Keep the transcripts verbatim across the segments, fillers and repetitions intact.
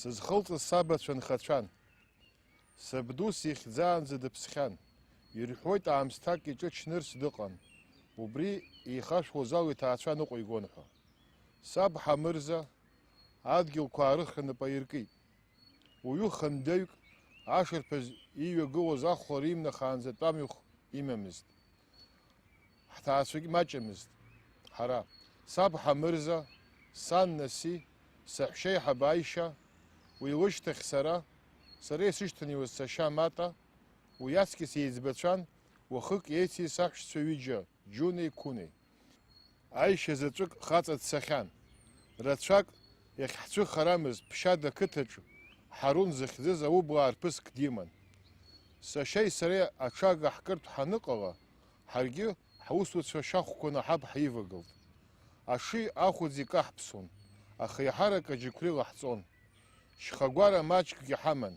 Сызхылҵыз сабацәа нхацәан. Сабду сихьӡаанӡа дыԥсхьан. Ирҳәоит, аамсҭак иҿы ҽнырс дыҟан. Убри еихашәуаз ала иҭаацәа ныҟәигон ҳәа. Саб Ҳамырза адгьылқәа аарыхра нап аиркит. Уаҩы хандаҩк ашарԥаз иҩагылоз ахәлара имнахаанӡа тәамҩахә имамызт. Ҳҭаацәагь маҷымызт. Ҳара, саб Ҳамырза, сан Наси, саҳәшьеиҳаб Аишьа, уи лышьҭахь сара, сара исышьҭанеиуаз сашьа Мата, уи аҵкьыс еиҵбацәан, уахык еици саҳәшьцәа ҩыџьа, Џьунеи Қәынеи. Аишьа заҵәык хаҵа дцахьан. Рацәак иахьҳцәыхарамыз ԥшьада қыҭаҿ Ҳарун зыхьӡыз аублаа рԥыск диман. Сашьеи сареи аҽага ҳкыртә ҳаныҟала, ҳаргьы ҳусуцәа шьахәқәаны ҳаб ҳивагылт. Аши ахәыӡ икаҳԥсон, аха еиҳарак аџьықәреи лаҳҵон. Шьхагәара маҷкгьы ҳаман.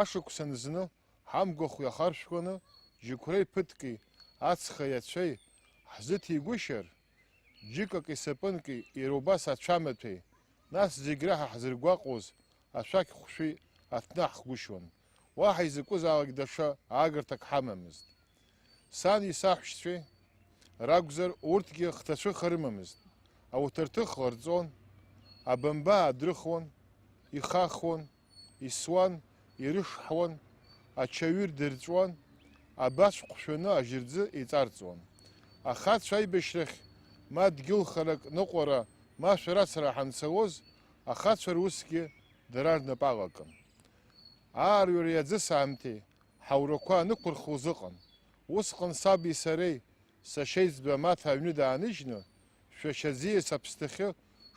Ашықәсан зны ҳамгәахә иахаршәқәаны, џьықәреи ԥыҭки, ацхеи ацәеи ҳзыҭигәышьар, џьыкаки сапынки иара убас ацәамаҭәеи, нас зегь раҳа ҳзыргәаҟуаз ашәақь хәшәи аҭнаҳхгәышьон. Уаҳа изакәызаалак даҽа аагарҭак ҳамамызт. Сани саҳәшьцәеи ракәзар, урҭгьы хҭацәыха рымамызт. Ауҭарҭых ҟарҵон, абамба аадрыхуан, ихахуан, исуан, ирышҳуан, ачаҩы ирдырҵәуан, абацә ҟәшәаны ажьырӡы еиҵарҵуан. Ахацәа аибашьрахь ма дгьылхарак ныҟәара, ма шәарацара ҳанцалоз, ахацәа русгьы дара рнапы алакын. Аарҩареи аӡысаамҭеи ҳаурақәа анықәырхуаз ыҟан. Усҟан саби сареи, сашьеиҵба Маҭа аҩны дааныжьны, шәашьа аӡиас Аԥсҭахьы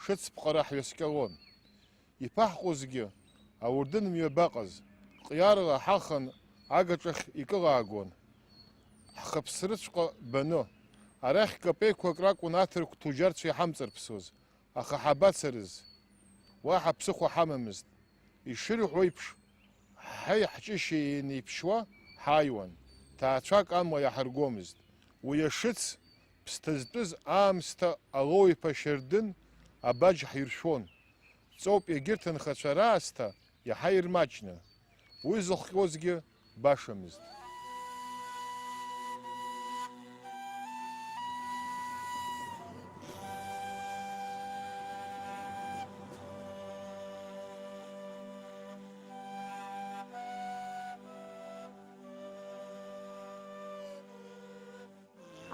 шыцԥҟара ҳҩаскьалон. Иԥаҳҟозгьы аурдын мҩа абаҟаз, ҟиарала ҳахан агаҿахь икылаагон. Ҳхыԥсрыҵәҟьа баны, арахь капеиқәак ракәын аҭырқә ҭуџьарцәа иҳамҵарԥсуаз, аха ҳабацарыз? Уаҳа ԥсыхәа ҳамамызт. Ишырҳәо еиԥш, ҳаи ҳҷышьеи еинеиԥшьуа ҳааиуан, ҭаацәак амла иаҳаргомызт. Уи ашыц, ԥсҭазтәыз аамсҭа Алоу-иԥа Шьардын абаџь ҳиршәон. Ҵоуп, егьырҭ анхацәа раасҭа иаҳа ирмаҷны. Уи зыхҟьозгьы башамызт.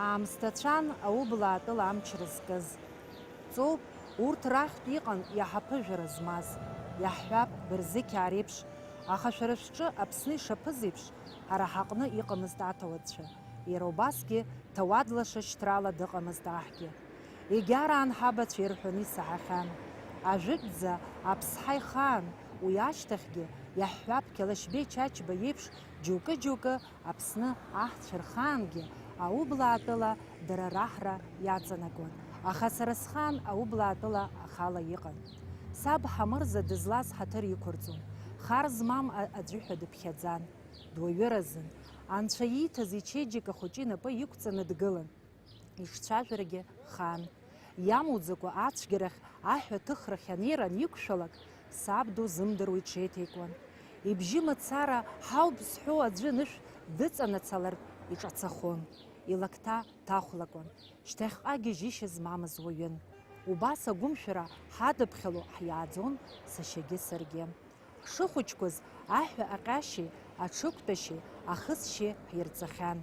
Аамсҭацәан аублаатәыла амч рызкыз. Ҵоуп, урҭ рахьтә иҟан иаҳа ԥыжәара змаз, иаҳҳәап, Берзықьаа реиԥш, аха шәара шәҿы Аԥсны ишаԥыз еиԥш, ҳара ҳаҟны иҟамызт аҭауадцәа, иара убасгьы ҭауадлаша шьҭрала дыҟамызт аҳгьы. Егьараан ҳабацәа ирҳәоны исаҳахьан. Ажәытәӡа аԥсҳа ихаан, уи ашьҭахьгьы, иаҳҳәап, Қьалашьбеи Чачба иеиԥш, џьоукы-џьоукы Аԥсны аҳцәа рхаангьы аублаатәыла дара раҳра иаҵанакуан, аха сара схаан аублаатәыла ахала иҟан. Саб Ҳамырза дызлаз ҳаҭыр иқәырҵон, хар змам а-, аӡәы ҳәа дыԥхьаӡан, дуаҩыразын, анцәа ииҭаз ичеиџьыка хәыҷы инапы иқәҵаны дгылан. Ишцәажәарагьы хаан. Иамуӡакәа ацәгьарахь аҳәа ҭыхрахь анеира аниқәшәалак, саб дузымдыруа иҽеиҭеикуан. Ибжьы мацара ҳауп зҳәо аӡәы анышә дыҵанацалартә иҿацахон, илакҭа ҭахәлакуан, шьҭахьҟа гьежьышьа змамыз уаҩын. Убас агәымшәара ҳадыԥхьало ҳиааӡон сашьагьы саргьы. Ҳшыхәыҷқәаз аҳәа аҟьашьеи, аҽықәтәашьеи, ахысшьеи ҳирҵахьан.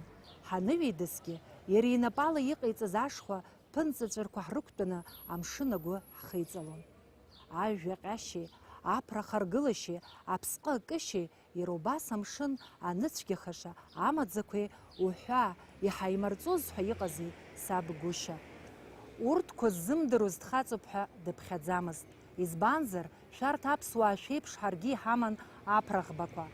Ҳаныҩеидасгьы, иара инапала иҟаиҵаз ашхәа ԥынҵаҵәырқәа ҳрықәтәаны амшын агәы ҳхеиҵалон. Ажәа ҟьашьеи, аԥра харгылашьеи, аԥсҟы акышьеи, иара убас амшын аныцәгьахаша амаӡақәеи уҳәа, иҳаимарҵоз ҳәа иҟази саб гәышьа. Урҭқәа ззымдыруаз дхаҵоуп ҳәа дыԥхьаӡамызт. Избанзар, шәарҭ аԥсуаа шәеиԥш ҳаргьы иҳаман аԥра ӷбақәа,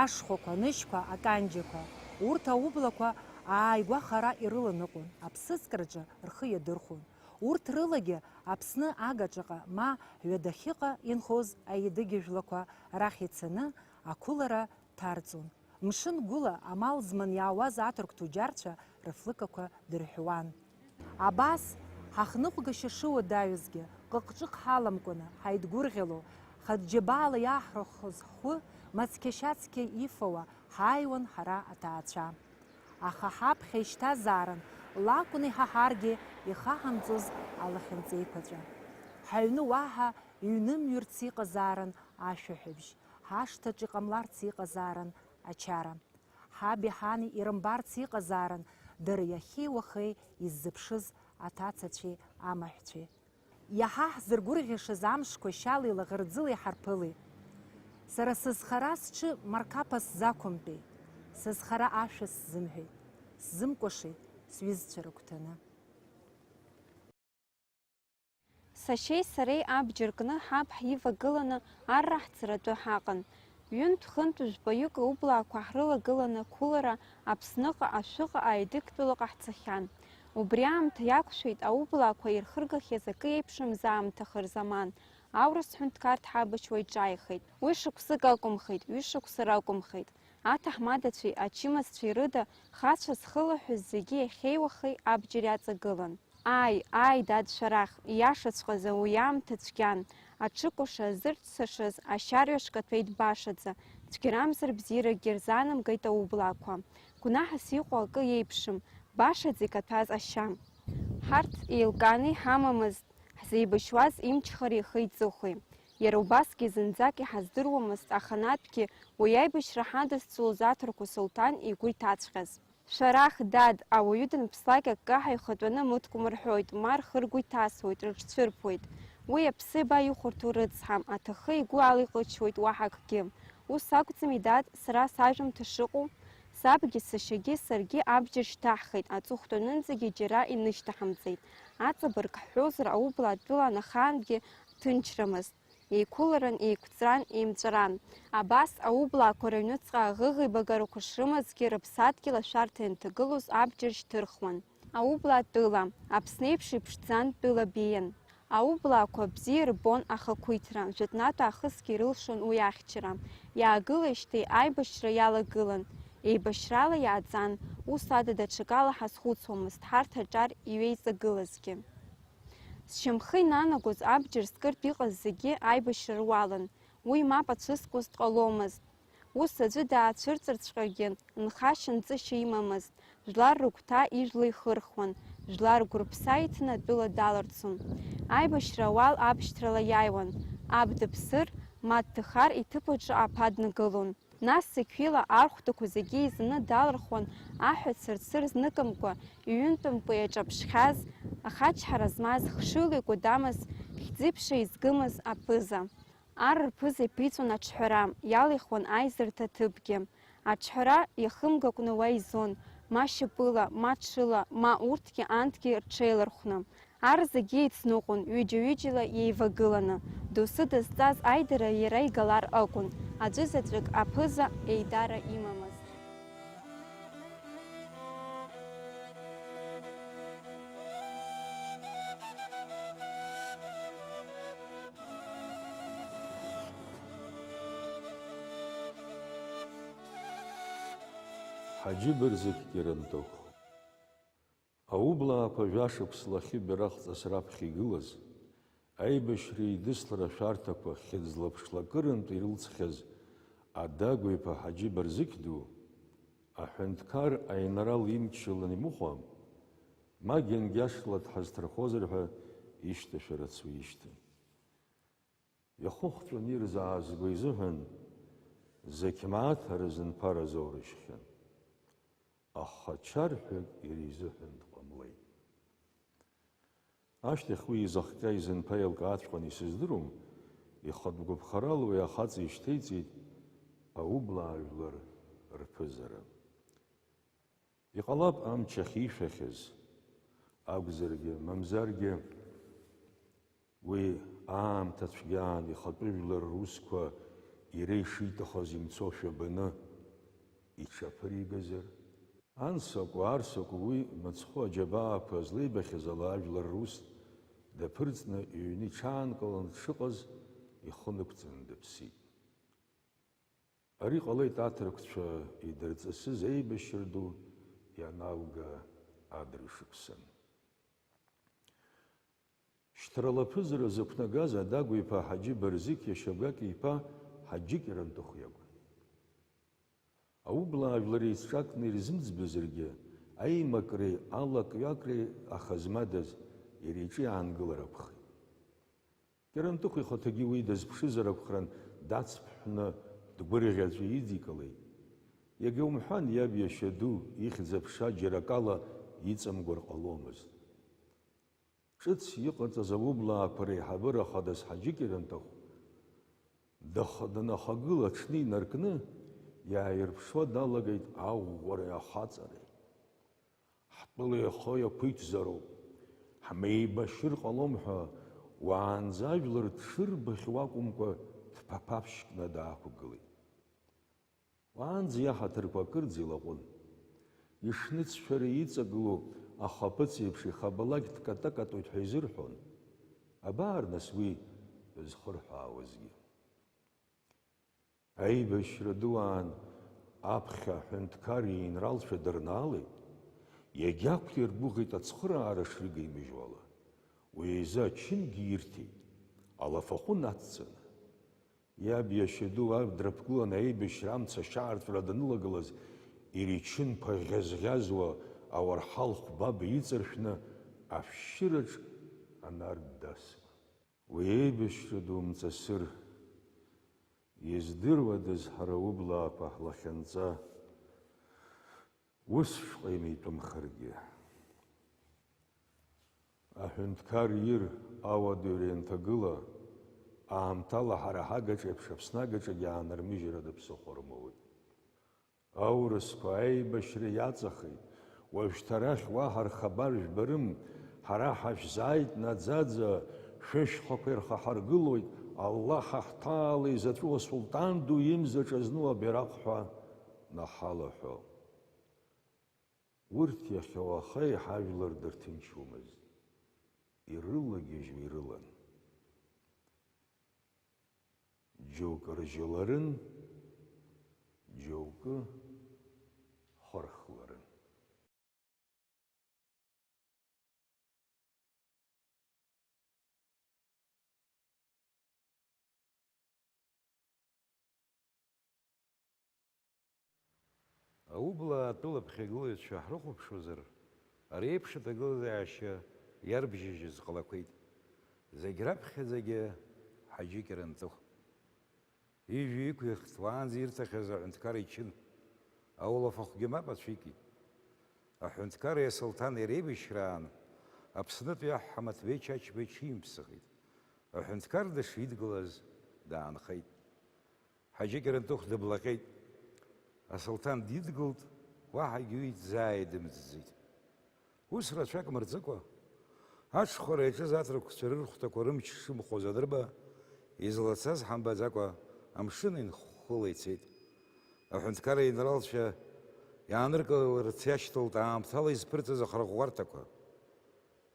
ашхәақәа, анышьқәа, аканџьақәа. Урҭ аублақәа ааигәа хара ирыланыҟәон, аԥсыӡкраҿы рхы иадырхәон. Урҭ рылагьы Аԥсны агаҿаҟа ма ҩадахьыҟа инхоз аедыгьа жәлақәа рахь ицаны ақәылара ҭарҵон. Мшын гәыла амал зман иаауаз аҭырқә ҭуџьарцәа рыфлыкақәа дырҳәуан. Абас, ҳахныҟәгашьа шыуадаҩызгьы, ҟыҟҿыҟ ҳаламкәаны, ҳаидгәырӷьало, Хатә џьабаала иааҳрыххоз ҳхәы мацқьа-шьацқьа ифауа ҳааиуан ҳара аҭаацәа. Аха ҳаԥхьа ишьҭазаарын, лакәны иҳаҳаргьы ихаҳамҵоз алахьынҵеиқәаҵәа. Ҳаҩны уаҳа иҩнымҩырц иҟазаарын ашәаҳәабжь, ҳашҭаҿ иҟамларц иҟазаарын ачара. Ҳаби ҳани ирымбарц иҟазаарын дара иахьеи уахеи иззыԥшыз аҭацацәеи амаҳәцәеи. Иаҳа ҳзыргәырӷьашаз амшқәа шьалеи лаӷырӡылеи ҳарԥылеит. Сара сызхара сҽы марқаԥа сзақәымтәеит, сызхара ашәа сзымҳәеит, сзымкәашеит сҩызцәа рыгәҭаны. Сашьеи сареи абџьар кны ҳаб ҳивагыланы арра ҳцаратәы ҳаҟан. Ҩынтә-хынтә жәпаҩык аублаақәа ҳрылагыланы қәылара Аԥсныҟа, Ашәыҟа, Аедыгтәылаҟа ҳцахьан. Убри аамҭа иақәшәеит аублаақәа ирхыргахьаз акы еиԥшымз аамҭа хырзаман, аурыс ҳәынҭқар дҳабашьуа иҿааихеит. Уи шықәсык акәымхеит, ҩышықәса ракәымхеит. Аҭаҳмадацәеи ачымазцәеи рыда хацәа зхылаҳәыз зегьы иахьеи уахеи абџьар иаҵагылан. Ааи, ааи, дад Шәарах, ииашаҵәҟьаз ауаҩы аамҭа цәгьан, аҽыкәаша зырццышаз ашьарҩаш каҭәеит башаӡа, цәгьарамзар бзиаракгьы рзаанамгеит аублаақәа. Гәнаҳас иҟоу акы иеиԥшым, башаӡа икаҭәаз ашьа. Ҳарҭ еилкааны иҳамамызт, ҳзеибашьуаз имчхареи ихи-ҵыхәеи. Иара убасгьы зынӡак иҳаздыруамызт аханатәгьы уи аибашьра ҳадызҵоз аҭырқәа сулҭан игәы иҭаҵәҟьаз. Шәарах, дад, ауаҩы данԥслак аккаҳәа ихатәаны мыткәма рҳәоит, ма рхы ргәы иҭасуеит, рыҽцәырԥуеит. Уи аԥсыба ихәарҭоу рыцҳам, аҭахы игәы алихычуеит, уаҳа акгьы. Ус акәӡами, дад, сара сажәымҭа шыҟоу? Сабгьы сашьагьы саргьы абџьар шьҭаҳхит, аҵыхәтәанынӡагьы џьара инышьҭаҳамҵеит. Аҵабырг ҳҳәозар, аублаа тәыла анахаангьы ҭынчрамызт. Еиқәыларан, еиқәҵран, еимҵәаран. Абас аублаақәа рыҩныҵҟа аӷыӷибагарақәа шрымазгьы, рыԥсадгьыл ашәарҭа ианҭагылоз абџьар шьҭырхуан. Аублаа тәыла, Аԥсны еиԥш иԥшӡан тәыла беиан. Аублаақәа бзиа ирбон ахақәиҭра, жәытәнатә аахысгьы ирылшон уи ахьчара. Иаагылеижьҭеи аибашьра иалагылан. Еибашьрала иааӡан, ус ада даҽакала ҳазхәыцуамызт ҳарҭ аҿар иҩеиҵагылазгьы. Сшьамхы инанагоз абџьар зкыртә иҟаз зегьы аибашьра руалын, уи мап ацәыскуаз дҟаломызт. Ус аӡәы даацәырҵырҵәҟьагьы, нхашьа-нҵышьа имамызт, жәлар рыгәҭа ижәла ихырхуан, жәлар гәырԥса иҭаны атәыла даларцон. Аибашьра ауал абшьҭрала иааиуан, аб дыԥсыр, ма дҭахар иҭыԥ аҿы аԥа днагылон. Нас зықьҩыла архәҭақәа зегьы еизаны далырхуан аҳәа цырцыр зныкымкәа, иҩынтәымкәа иаҿаԥшхьаз, ахачҳара змаз, хшыҩла икәадамыз, хьӡи-ԥшеи згымыз аԥыза. Ар рԥыза иԥиҵәон аҿҳәара, иалихуан аизарҭа ҭыԥгьы. Аҿҳәара иахымгакәны уа изон, ма шьапыла, ма ҽыла, ма урҭгьы анҭгьы рҽеилархәны. Ар зегьы еицныҟәон, ҩыџьа-ҩыџьала иеивагыланы. Доусы дызҵаз аидара иара игалар акәын, аӡәызаҵәык аԥыза еидара имамызт. Ҳаџьы Бырзықь Кьарантыхә. Аублаақәа жәашықәсла ахьы бираҟҵас раԥхьа игылаз, аибашьра еидыслара ашәарҭақәа хьыӡла-ԥшла акырынтә ирылҵхьаз Адагәа-иԥа Ҳаџьы Барзықь ду, аҳәынҭқар аинрал имчалан имыхәа, ма гьангьашла дҳазҭархозар ҳәа ишьҭашәа рацәа ишьҭан. Ихыхҵәаны ирзаазго изыҳәан, зықьмааҭ рзынԥара заурыжьхьан. Аха чарҳәак иара изыҳәан дҟамлеит. Ашьҭахь уи изахҟьа изынԥа еилкааҵәҟьаны исыздыруам, ихатә гәаԥхарала уи ахаҵа ишьҭеиҵеит аублаа жәлар рԥызара. Иҟалап амч ахьишәахьаз акәзаргьы, мамзаргьы, уи аамҭа цәгьаан ихатәы жәлар русқәа иара ишиҭахыз имцошәа баны иҽаԥыригазар? Ансакәу, арсакәу уи мыцхәы аџьабаақәа злеибахьаз ала ажәлар рус даԥырҵны иҩны иҽаанкыланы дшыҟаз ихы нықәҵаны дыԥсит. Ари ҟалеит аҭырқәцәа идырҵысыз еибашьра ду ианалга адыршықәсан. Шьҭрала аԥызара зықәнагаз Адагәа-иԥа Ҳаџьы Барзықь иашьа Гәакьа-иԥа Ҳаџьы Кьарантыхә иакәын. Аублаа жәлар еицҿакны ирзымӡбазаргьы, аимакреи алак-ҩакраи аха змадаз иара иҿы иаангылар акәхеит. Кьарантыхә ихаҭагьы уи дазԥшызар акәхарын, дацԥҳәны дгәырӷьаҵәа идикылеит. Иагьа умҳәан, иаб иашьа ду ихьӡ-аԥша џьара акала иҵамгәар ҟаломызт. Ҿыц иҟаҵаз аублаақәа реиҳабыра хадас Ҳаџьы Кьарантыхә дах-, данахагыла аҽны инаркны, иааирԥшуа далагеит аӷәӷәареи ахаҵареи. Ҳтәыла ихы иақәиҭзароуп, ҳмеибашьыр ҟалом ҳәа, уаанӡа ажәлар дшырбахьоу акәымкәа, дԥаԥаԥшькны даақәгылеит. Уаанӡа иаҳаҭырқәа акырӡа илаҟәын. Ишныҵшәара иҵагылоу ахаԥыц еиԥш ихабалак дката-катоит ҳәа изырҳәон. Абар, нас, уи зхырҳәаауазгьы. Аибашьра ду аан аԥхьа аҳәынҭқар иинралцәа дырнаалеит, иагьақәиргәыӷит ацхыраара шрыгимыжьуа ала. Уи изы ачынгьы ирҭеит, алафахәы нацҵаны. Иаб иашьа ду аб дрыԥгыланы аибашьра амца ашьаарҵәра данылагылаз, иара ичынқәа ӷьазӷьазуа ауарҳал хәбаб иҵаршәны ашәшьыраҿ анаргә дасуан. Уи аибашьра ду мҵасыр, издыруадаз ҳара аублаақәа ҳлахьынҵа? Усшәҟа имитәымхаргьы. Аҳәынҭқар ир ауадаҩра ианҭагыла, аамҭала ҳара ҳагаҿа еиԥш Аԥсны агаҿагьы аанырмыжьра ада ԥсыхәа рымоуит. Аурысқәа аибашьра иаҵахеит, уажәшьҭа арахь уаҳа рхабар жәбарым, ҳара ҳашәзааит наӡаӡа, шәышьхақәа ирхаҳаргылоит, Аллаҳ аҳҭаала изаҵәу асулҭан ду имзаҿа зну абираҟ ҳәа наҳалаҳәо. Урҭ иахьа уахеи ҳажәлар дырҭынчуамызт, ирылагьежьуа ирылан. Џьоукы ржьыларын, џьоукы хырхларын. Аублаа атәыла ԥхьагылаҩцәа ҳрыхәаԥшуазар, ари еиԥш аҭагылазаашьа иарбжьыжьыз ҟалақәеит. Зегь раԥхьаӡагьы Ҳаџьы Кьарантыхә. Ижәҩа иқәихт уаанӡа ирҭахьаз аҳәынҭқар ичын. Аулафахәгьы мап ацәикит. Аҳәынҭқари асулҭани реибашьраан Аԥснытәи аҳ Ҳамаҭбеи Чачба иҽимԥсахит. Аҳәынҭқар дышидгылаз даанхеит. Ҳаџьы Кьарантыхә дыблаҟьеит. Асулҭан дидгылт, уаҳагьы уи дзааидымҵӡеит. Ус рацәак мырҵыкәа, аҽхәара иаҿыз аҭырқәцәа рырхәҭақәа рымч шымхоз анырба, излацаз ҳамбаӡакәа амшын инхыла ицеит. Аҳәынҭқар аинралцәа иааныркыларц иашьҭалт аамҭала изԥырҵыз ахырӷәӷәарҭақәа.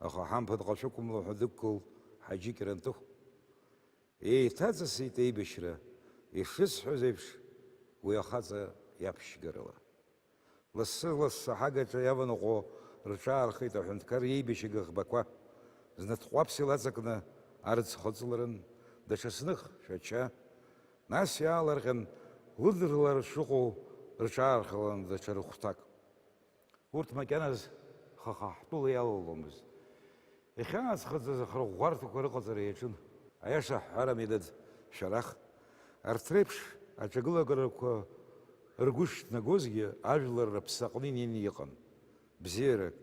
Аха ҳамԥынҟа шәықәымло ҳәа дықәгылт Ҳаџьы Кьарантыхә. Еиҭаҵысит еибашьра, ишысҳәаз еиԥш, уи ахаҵа иаԥшьгарала. Лассы-лассы аҳагаҿа иаванаҟәо рҿаархеит аҳәынҭқар иеибашьыга ӷбақәа. Зны Тҟәаԥс илаҵакны арӡ хыҵларын, даҽа зных Шәача, нас иаалырҟьан лыдырлара шыҟоу рҿаархалан даҽа рыхәҭак. Урҭ макьаназ хаха ҳтәыла иалаломызт. Иахьааӡхаӡаз ахырӷәӷәарҭақәа рыҟаҵара иаҿын. Аиаша ҳҳәарами, дад, Шәарах. Арҭ реиԥш аҿагылагарақәа ргәы шҭнагозгьы, ажәлар рыԥсы аҟны инеины иҟан. Бзиарак,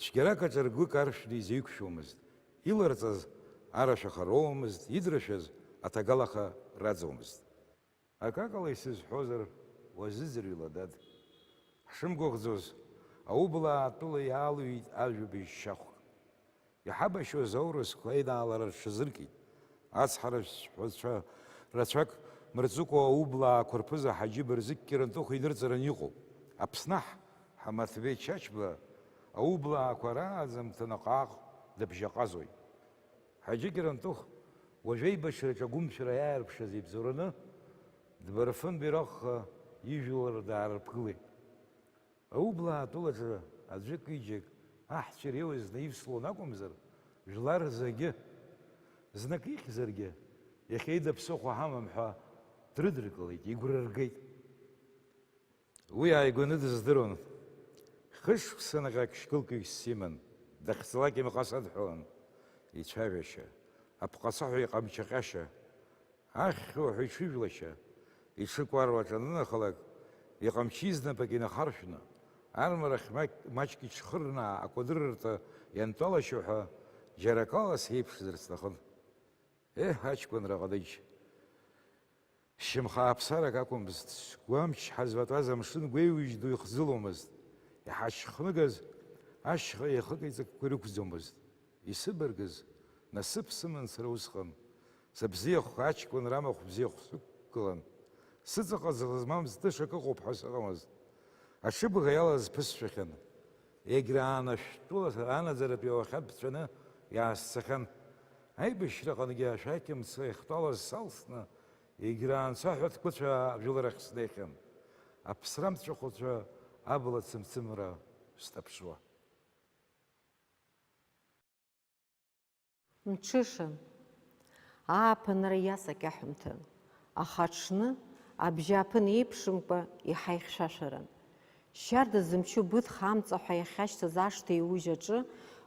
цәгьарак аҿы ргәы каршәны изеиқәшәомызт. Иларҵаз арашәаха роуамызт, идрашәаз аҭагалаха раӡомызт. Акакала исызҳәозар, уазыӡырҩла, дад. Ҳшымгәыӷӡоз, аублаа атәыла иаалҩит ажәабжь шьахәк. Иҳабашьуаз аурысқәа аинаалара рҽазыркит. Ацҳаражәҳәацәа рацәак мырҵыкәа аублаақәа рԥыза Ҳаџьы Барзықь Кьарантыхә инырҵаран иҟоуп. Аԥснаҳ Ҳамаҭбеи Чачба аублаақәа рааӡамҭа наҟ-ааҟ дыбжьаҟазоит. Ҳаџьы Кьарантыхә уажә аибашьраҿы агәымшәара иааирԥшыз ибзоураны, дбарфын бираҟха ижәлар даарыԥгылеит. Аублаа атәылаҿы аӡәык-ҩыџьак аҳцәа иреиуаз наивслон акәымзар, жәлар зегьы Знык ихьзаргьы, иахьа ида ԥсыхәа ҳамам ҳәа дрыдыркылеит, игәра ргеит. Уи ааигәаны дыздыруан. Хышықәса наҟьак шькылк ҩсс иман, дахьцалак имаҟа садҳәалан. Ицәажәашьа, аԥҟацаҳәа иҟамчаҟьашьа, ахьхьоу ҳәа иҽыжәлашьа, иҽыкәаруа аҿанынахалак, иҟамчы изнапык инахаршәны, армарахь маҷ-, маҷк иҽхырнаа акәадырырҭа иантәалашьо ҳәа џьара акала сеиԥшзар сҭахын. Еҳ, аҷкәынра ҟадыџь! Шьамхы ааԥсарак акәымызт, сгәамч ҳазлатәаз амшын гәеиужь ду ихӡыломызт, иҳашьхныгаз ашьха еихык иҵакқәа ирықәӡомызт. Исыбаргыз насыԥ сыман сара усҟан. Сыбзиахәха аҷкәын рамахә бзиахә сықәгылан. Сыҵаҟа зыӷа змамыз тышак ыҟоуп ҳәа сыҟамызт. Аҽыбӷа иалаз ԥысшәахьан. Егьраан ашәтәыла анаӡаратәи ауахьад ԥҵәаны иаасцахьан. Аибашьраҟынгьы ашәақь мцы иахьтәалаз салсны, егьраан саҳәа ҭкәыцәаа жәыларахь снеихьан, аԥсрамҵәахәацәа абла цымцымра сҭаԥшуа. Мҽышан. Ааԥынра иасакьаҳәымҭан, аха аҽны абжьааԥын еиԥшымкәа иҳаихьшәашәаран. Шьарда зымчу быҭха амҵаҳәа иахьашьҭаз ашҭа иужь аҿы,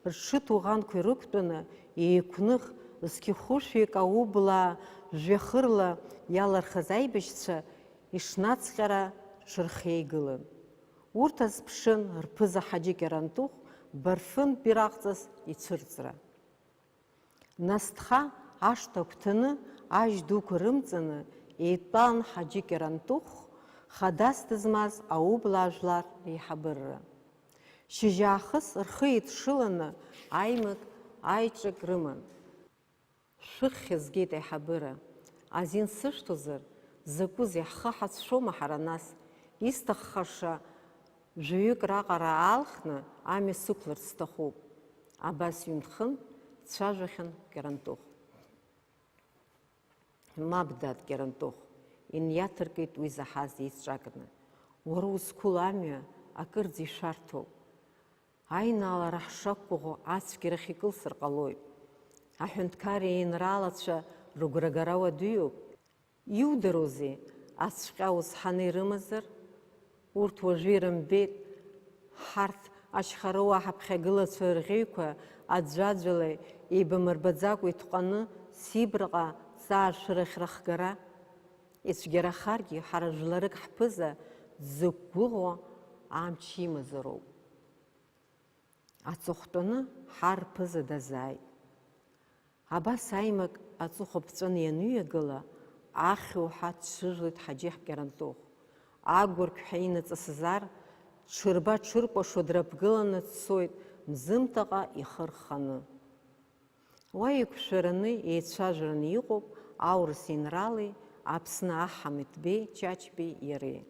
рҽы ҭуӷанқәа ирықәтәаны, еиқәных, зқьы хәышәҩык аублаа жәҩахырла иалархыз аибашьцәа ишнацҟьара ҽырхиа игылан. Урҭ азԥшын рԥыза Ҳаџьы Кьарантыхә барфынтә бираҟҵас ицәырҵра. Насҭха ашҭа агәҭаны, ажь дуқәа рымҵаны, еидтәалан Ҳаџьы Кьарантыхә, хадас дызмаз аублаа жәлар реиҳабыра. Шьыжьаахыс рхы еидшыланы аимак-аиҿак рыман. Шәыххь згеит аиҳабыра. Азин сышәҭозар, закәызеи, ҳхы ҳацәшәома ҳара нас? Исҭаххаша жәаҩык раҟара аалхны амҩа сықәларц сҭахуп. Абас ҩынтә-хынтә дцәажәахьан Кьарантыхә. Мап, дад, Кьарантыхә, иниаҭыркит уи заҳаз еицҿакны. Уара узқәыло амҩа акырӡа ишәарҭоуп. Аинаалара ҳшақәгәыӷуа ацәгьарахь икылсыр ҟалоит. Аҳәынҭқарреи аинраалацәа рыгәрагара уадаҩуп. Иударозеи, ацәҟьа узҳаны ирымазар? Урҭ уажәы ирымбеит. Ҳарҭ ашьхаруаа ҳаԥхьагылацәа рӷьеҩқәа аӡәаӡәала еибамырбаӡакәа итҟәаны Сибраҟа ҵааршәырахь рахгара. Ицәгьарахаргьы, ҳара жәларык ҳԥыза дзықәгәыӷуа амч имазароуп. Аҵыхәтәаны ҳарԥыза дазааит. Абас аимак аҵыхәа ԥҵәаны ианыҩагыла, ахьу ҳәа дҽыжәлеит Ҳаџьы Кьарантыхә. Агәырқьҳәа инаҵысыз ар ҽырба-ҽыркәашо дрыԥгыланы дцоит, мзымҭаҟа ихы рханы. Уа еиқәшәараны, еицәажәараны иҟоуп аурыс еинраали Аԥсны аҳ Ҳамиҭбеи Чачбеи иареи.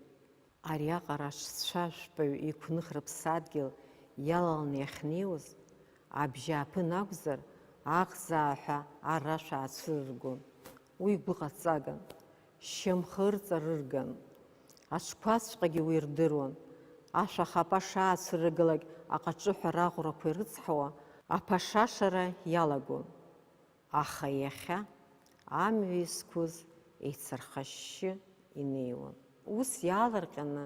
Ариаҟара аҽцәа жәпаҩ иқәных рыԥсадгьыл иалаланы иахьнеиуаз, абжьааԥын акәзар, аӷзаа ҳәа ар ашә аацәырыргон. Уи гәыҟаҵаган, шьамхы ырҵарырган. Аҽқәаҵәҟьагьы уи рдыруан. Ашәа ахапа шаацәырыргалак аҟаҿыҳәа раӷәрақәа ирыцҳауа, аԥашашара иалагон. Аха иахьа амҩа изқәыз еицырхашьшьы инеиуан. Ус иаалырҟьаны,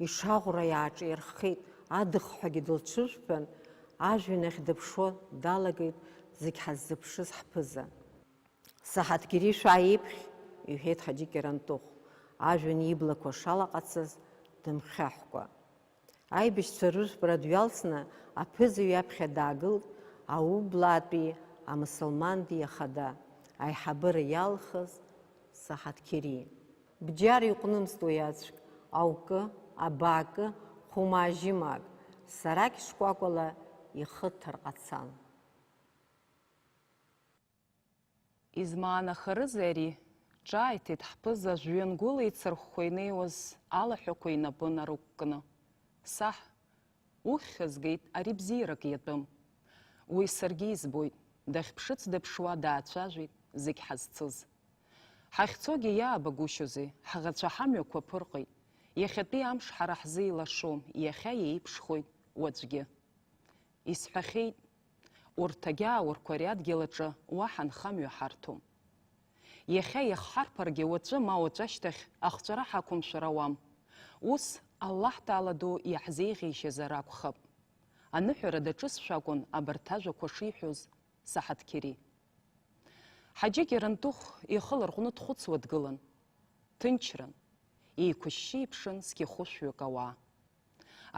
ишаӷәра иааҿаирххеит, адыхҳәагьы дылҽыжәԥан, ажәҩан ахь дыԥшуа далагеит зегь ҳаззыԥшыз ҳԥыза. Саҳаҭгьери шәааи иԥхь, иҳәеит Ҳаџьы Кьарантыхә, ажәҩан иблақәа шалаҟацаз дымхьаҳәкәа. Аибашьцәа рыжәпара дҩалҵны, аԥызаҩ иаԥхьа даагылт аублаатәи амысылман диа хада, аиҳабыра иалхыз Саҳаҭқьери. Бџьар иҟәнымызт уи аӡәк, аукы, абаакы, хәымаа-жьымаак, саракь шкәакәала ихы ҭарҟацан. Измаанахарызеи ари? Ҿааиҭит ҳԥыза, жәҩангәыла ицырхәхәа инеиуаз алаҳәақәа инапы нарықәкны. Саҳ, уххь згеит, ари бзиарак иатәым. Уи саргьы избоит, дахьԥшыц дыԥшуа даацәажәеит зегь ҳазцыз. Ҳахьцогьы иаабагәышьозеи, ҳаӷацәа ҳамҩақәа ԥырҟеит. Иахьатәи амш ҳара ҳзы илашом, иахьа иеиԥшхоит уаҵәгьы. Исҳәахьеит, Урҭ агьааурқәа ари адгьыл аҿы уаҳа нхамҩа ҳарҭом. Иахьа иахҳарԥаргьы уаҵәы ма уаҵәашьҭахь ахҵәара ҳақәымшәар ауам. Ус, Аллаҳ Таала ду иаҳзеиӷьеишьазар акәхап. Аныҳәара даҿызшәа акәын абарҭ ажәақәа шиҳәоз Саҳаҭқьери. Ҳаџьы Кьарантыхә ихы ларҟәны дхәыцуа дгылан. Ҭынчран. Еиқәышьшьы иԥшын зқьы хәышәҩык ауаа.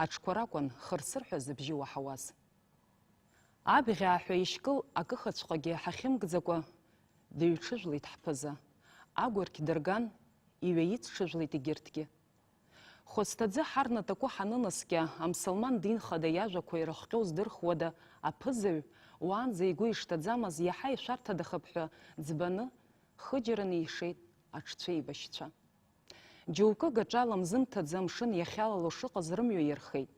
Аҽқәа ракәын хырсырҳәа зыбжьы уаҳауаз. Абӷьааҳәа ишькыл акыхаҵәҟьагьы ҳахьымгӡакәа дыҩҽыжәлеит ҳԥыза. Агәырқь дырган, иҩаицҽыжәлеит егьырҭгьы. Хәысҭаӡы ҳарнаҭақәа ҳанынаскьа, амсылман дин хада иажәақәа ирыхҟьо здырхуада, аԥызаҩ, уаанӡа игәы ишҭаӡамыз иаҳа ишәарҭадахап ҳәа ӡбаны, хыџьараны ишеит аҽцәеибашьцәа. Џьоукы гаҿала мзымҭаӡа амшын иахьалало шыҟаз рымҩа ирхеит.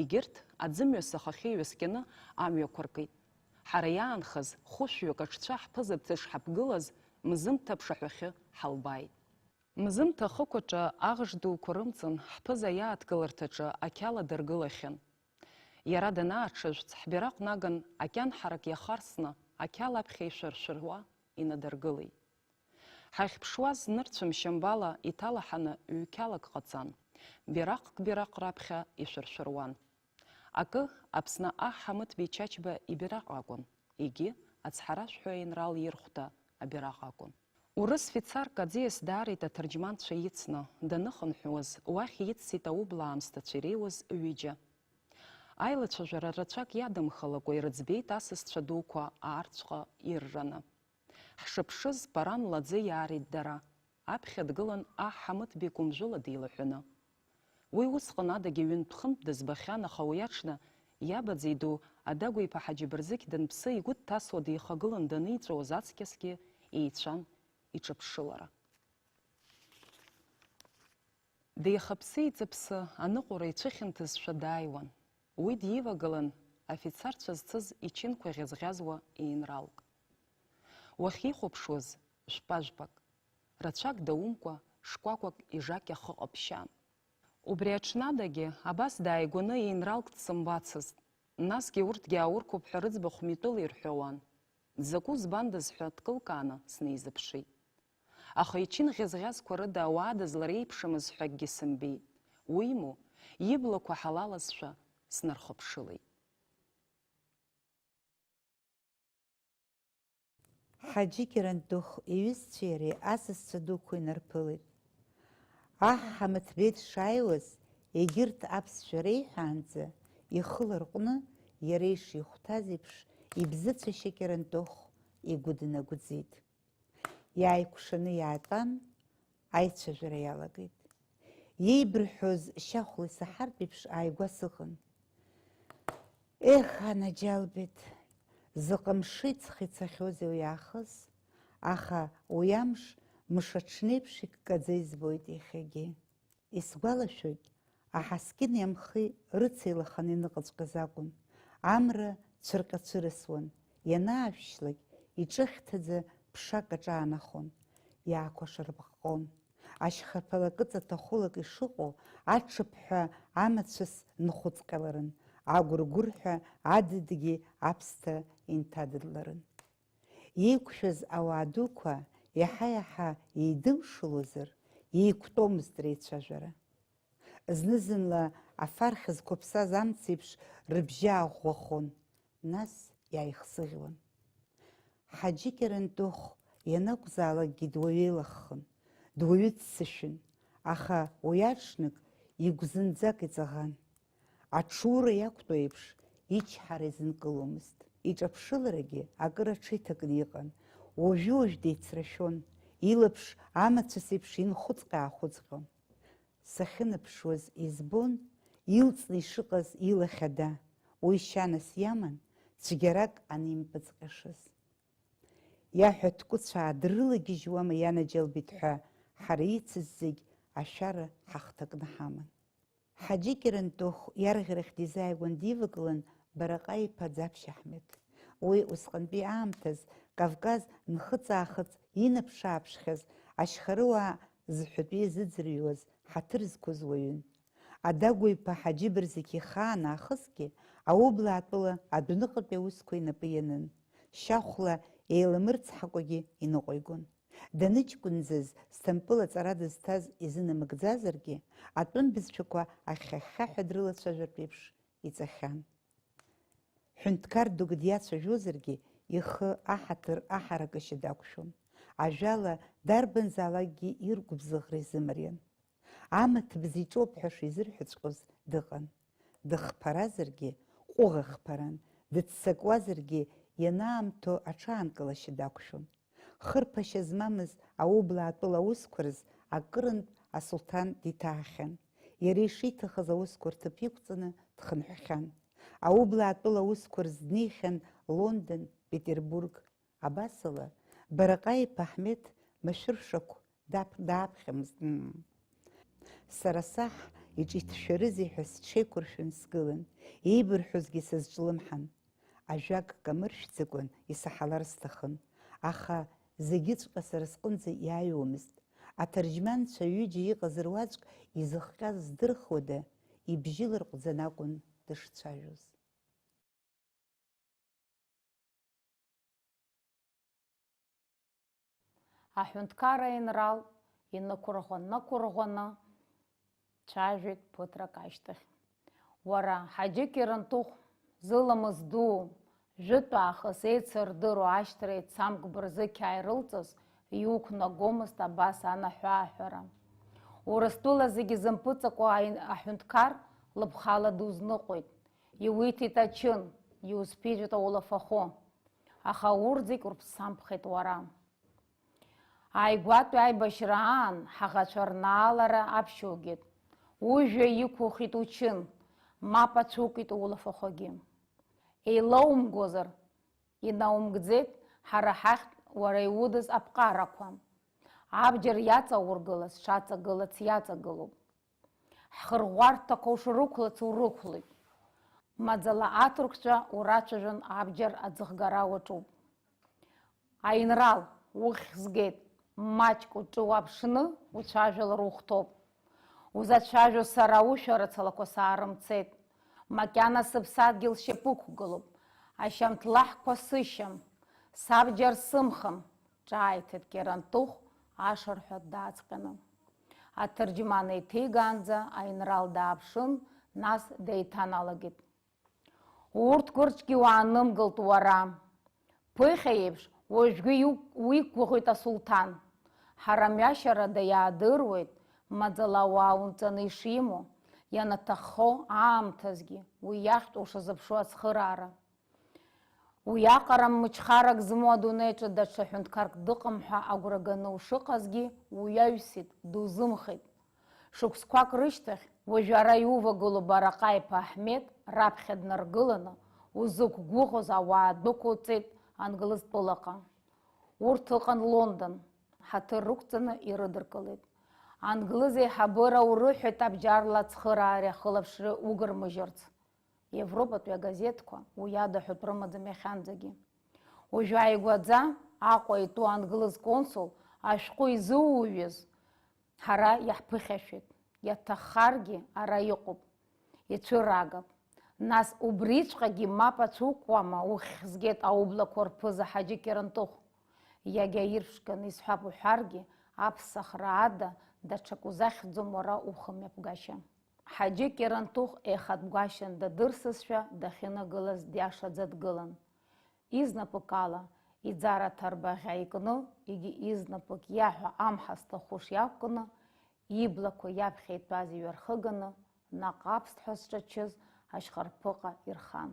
Егьырҭ аӡымҩас ахахьы иҩаскьаны амҩақәа ркит. Ҳара иаанхаз хәышәҩык аҽцәа ҳԥыза дышҳаԥгылаз, мзымҭа аԥшаҳәахьы ҳалбааит. Мзымҭа ахықәаҿы аӷш дуқәа рымҵан ҳԥыза иааҭгыларҭаҿы ақьала дыргылахьан. Иара данааҽыжәҵ, ҳбираҟ наган акьан ҳарак иахарсны, ақьала аԥхьа ишәыршәыруа инадыргылеит. Ҳахьԥшуаз нырцә мшьамбала иҭалаҳаны ҩ-қьалак ҟаҵан, бираҟк бираҟ раԥхьа ишәыршәыруан. Акы, Аԥсны аҳ Ҳамыҭбеи Чачба ибираҟ акәын, егьи Ацҳаражә ҳәа аинрал ирхәҭа абираҟ акәын. Урыс фицарк аӡиас даарит аҭырџьманцәа ицны, даныхынҳәуаз, уахь иццеит аублаа аамсҭацәа иреиуаз ҩыџьа. Аилацәажәара рацәак иадымхалакәа ирыӡбеит асасцәа дуқәа аарцәҟа ирраны. Ҳшыԥшыз, паран лаӡы иаарит дара. Аԥхьа дгылан аҳ Ҳамыҭбеи кәымжәыла деилаҳәаны. Уи усҟан адагьы ҩынтә-хынтә дызбахьан, аха уи аҽны иабаӡӡеи ду Адагәа-иԥа Ҳаџьы Бырзықь данԥсы, игәы дҭасуа дихагылан даниҵәуаз аҵкьысгьы еицәан иҿыԥшылара. Деихаԥсы-еиҵаԥсы аныҟәара ицәыхьанҭазшәа дааиуан. Уи дивагылан афицарцәа зцыз ичынқәа ӷьазӷьазуа еинралк. Уахьихәаԥшуаз жәпа-жәпак, рацәак даумкәа, шкәакәак ижакьа хыҟаԥшьан. Убри аҽнадагьы абас дааигәаны еинралк дсымбацызт, насгьы урҭгьы аурқәоуп ҳәа рыӡбахә митәыла ирҳәауан. Дзакәу збандаз ҳәа дкылкааны снеизыԥшит. Аха ичын ӷьазӷьазқәа рыда ауаа дызлареиԥшымыз ҳәа акгьы сымбеит. Уимоу, иблақәа ҳалалазшәа снархыԥшылеит. Ҳаџьы Кьарантыхә иҩызцәеи иареи асасцәа дуқәа инарԥылеит. Аҳ Ҳамыҭбеи дшааиуаз, егьырҭ аԥсшәа реиҳәаанӡа, ихы ларҟәны, иара ишихәҭаз еиԥш, ибзыцәашьа Кьарантыхә игәы днагәӡит. Иааикәшаны иаатәан, аицәажәара иалагеит. Иеибырҳәоз шьахәла исаҳартә еиԥш ааигәа сыҟан. Ех, анаџьалбеит, заҟа мши ҵхи цахьоузеи уи аахыс, аха уи амш мшаҽнеиԥш иккаӡа избоит иахьагьы. Исгәалашәоит, аҳаскьыни амхи рыцеилаханы иныҟаҵәҟьаз акәын, амра цәырҟьа-цәырасуан, ианаашәшьлак, иҿыхьҭаӡа ԥшак аҿаанахон, иаақәашарбаҟҟон. Ашьхарԥала кыҵа ҭахәылак ишыҟоу, аҽыԥҳәа амацәыс нхәыҵҟьаларын, агәыргәырҳәа адыдгьы аԥсҭа инҭадыдларын. Иеиқәшәаз ауаа дуқәа иаҳа-иаҳа еидымшылозар, еиқәтәомызт реицәажәара. Зны-зынла афархь зқәыԥсаз амца еиԥш рыбжьы ааӷәӷәахон, нас иааихсыӷьуан. Ҳаџьы Кьарантыхә ианакәзаалакгьы дуаҩеилаххын, дуаҩыццышәын, аха уи аҽнык игәзынӡак иҵаӷан. Аҽура иақәтәоу еиԥш, ичҳара изынкыломызт. Иҿаԥшыларагьы акыр аҽеиҭакны иҟан. Уажәы-уажә деицрашәон, илаԥш амацәыс еиԥш инхәыҵҟьа-аахәыҵҟьон. Сахьынаԥшуаз избон, илҵны ишыҟаз илахь ада, уи шьанас иаман, цәгьарак анимпыҵҟьашаз. Иаҳәа ҭкәыцәаа дрылагьежьуама ианаџьалбеит ҳәа, ҳара ицыз зегь ашәара ҳахҭакны ҳаман. Ҳаџьы Кьарантыхә иарӷьарахь дизааигәан дивагылан Бараҟаи-иԥа Ӡаԥшь Аҳмеҭ. Уи усҟантәи аамҭаз Кавказ нхыҵ-аахыҵ инаԥш-ааԥшхьаз ашьхарыуаа зҳәатәы иазыӡырҩуаз ҳаҭыр зқәыз уаҩын. Адагәа-иԥа Ҳаџьы Барзықь ихаан аахысгьы аублаатәыла адәныҟатәи аусқәа инапы ианын, шьахәла еиламырцҳакәагьы иныҟәигон. Даныҷкәынӡаз Сҭампыл аҵара дызҭаз изынамыгӡазаргьы, атәым бызшәақәа ахьхьа-хьхьаҳәа дрылацәажәартә еиԥш иҵахьан. Ҳәынҭқар дук диацәажәозаргьы, ихы аҳаҭыр аҳаракышьа дақәшәон. Ажәала, дарбанзаалакгьы иргәыбзыӷра изымариан. Амаҭ бзиа иҿоуп ҳәа шизырҳәаҵәҟьоз дыҟан. Дыхԥаразаргьы, ҟәыӷа хԥаран, дыццакуазаргьы, ианаамҭоу аҽаанкылашьа дақәшәон. Хырԥашьа змамыз аублаатәыла аусқәа рзы акырынтә асулҭан диҭаахьан. Иара ишиҭахыз аусқәа рҭыԥ иқәҵаны дхынҳәхьан. Аублаатәыла аусқәа рзы днеихьан Лондон, Петербург. Абасала, Бараҟаиԥа Аҳмеҭ машәыршақә дап-, дааԥхьамызт. Мм. Сара саҳ иҿы иҭшәарызеи ҳәа сҽеиқәыршәан сгылан, еибырҳәозгьы сазҿлымҳан. Ажәак камыршәӡакәан исаҳалар сҭахын, аха зегьыҵәҟьа сара сҟынӡа иааиуамызт. Аҭырџьманцәа ҩыџьа иҟаз руаӡәк изыхҟьаз здырхуада, ибжьы ларҟәӡаны акәын дышцәажәоз. Аҳәынҭқар аинрал инықәырӷәӷәа-нықәырӷәӷәаны дцәажәеит ԥыҭрак ашьҭахь. Уара, Ҳаџьы Кьарантыхә, зыламыс дуу, жәытә аахыс еицырдыруа ашьҭра еицамкбар зықьаа ирылҵыз иуқәнагомызт абас анаҳәааҳәара. Урыстәыла зегьы зымпыҵакуа аин-, аҳәынҭқар лыԥхала дузныҟәеит. Иуиҭеит ачын, иузԥижәеит аулафахәы. Аха урҭ зегь урԥсамԥхеит уара. Ааигәатәи аибашьра аан ҳаӷацәа рнаалара аԥшьоугеит. Ужәҩа иқәухит учын, мап ацәукит улафахәгьы. Еилоумгозар, инаумгӡеит ҳара ҳахьтә уара иудыз аԥҟарақәа. Абџьар иаҵаургылаз дшаҵагылац иаҵагылоуп. Ҳхырӷәӷәарҭақәа ушрықәлац урықәлеит. Маӡала аҭырқәцәа урацәажәон, абџьар аӡыхгара уаҿуп. Аинрал, уххь згеит, маҷк уҿы уаԥшны уцәажәалар ухәҭоуп. Узацәажәо сара ушәарыцалақәа саарымцеит. Макьана сыԥсадгьыл шьапы ықәгылоуп, ашьамҭлаҳқәа сышьам, сабџьар сымхым, ҿааиҭит Кьарантыхә ашырҳәа дааҵҟьаны. Аҭырџьман еиҭеигаанӡа аинрал дааԥшын, нас деиҭаналагеит. Урҭ кәырҷгьы уаанымгылт уара. Ԥыхьа еиԥш, уажәгьы иу-, уиқәгәыӷуеит асулҭан. Ҳара мҩашьарада иаадыруеит, маӡала ауаа унҵаны ишимоу, ианаҭаххо аамҭазгьы уи иахьтә ушазыԥшу ацхыраара. Уиаҟара мчхарак змоу адунеиаҿы даҽа ҳәынҭқарк дыҟам ҳәа агәра ганы ушыҟазгьы уиаҩсит, дузымхеит. Шықәсқәак рышьҭахь, уажәы ара иувагылоу Бараҟаиԥа Аҳмеҭ раԥхьа днаргыланы, узықәгәыӷуаз ауаа дәықәуҵеит Англызтәылаҟа. Урҭ ыҟан Лондон, ҳаҭыр рықәҵаны ирыдыркылеит. Англыз еиҳабыра урыҳәеит абџьарла ацхыраареи ахылаԥшреи угырмыжьырц. Европатәи агазеҭқәа уи ада ҳәатә рымаӡам иахьанӡагьы. Уажәы ааигәаӡа Аҟәа итәу англыз консул ашәҟәы изыууҩыз ҳара иаҳԥыхьашәеит. Иаҭаххаргьы ара иҟоуп, ицәыраагап. Нас убриҵәҟьагьы мап ацәукуама уххь згеит аублақәа рԥыза Ҳаџьы Кьарантыхә? Иагьа ирԥшқаны исҳәап уҳәаргьы, аԥсахра ада даҽак узахьӡом уара ухымҩаԥгашьа. Ҳаџьы Кьарантыхә еихатә гәашьан дадырсызшәа дахьынагылаз диашаӡа дгылан. Изнапык ала иӡара аҭарба ӷьа икны, егьи изнапык иаҳәа амҳа зҭаху шиақәкны, иблақәа иаԥхьа итәаз иҩархыганы, наҟ аԥсҭҳәа зҿачыз ашьхарԥыҟа ирхан.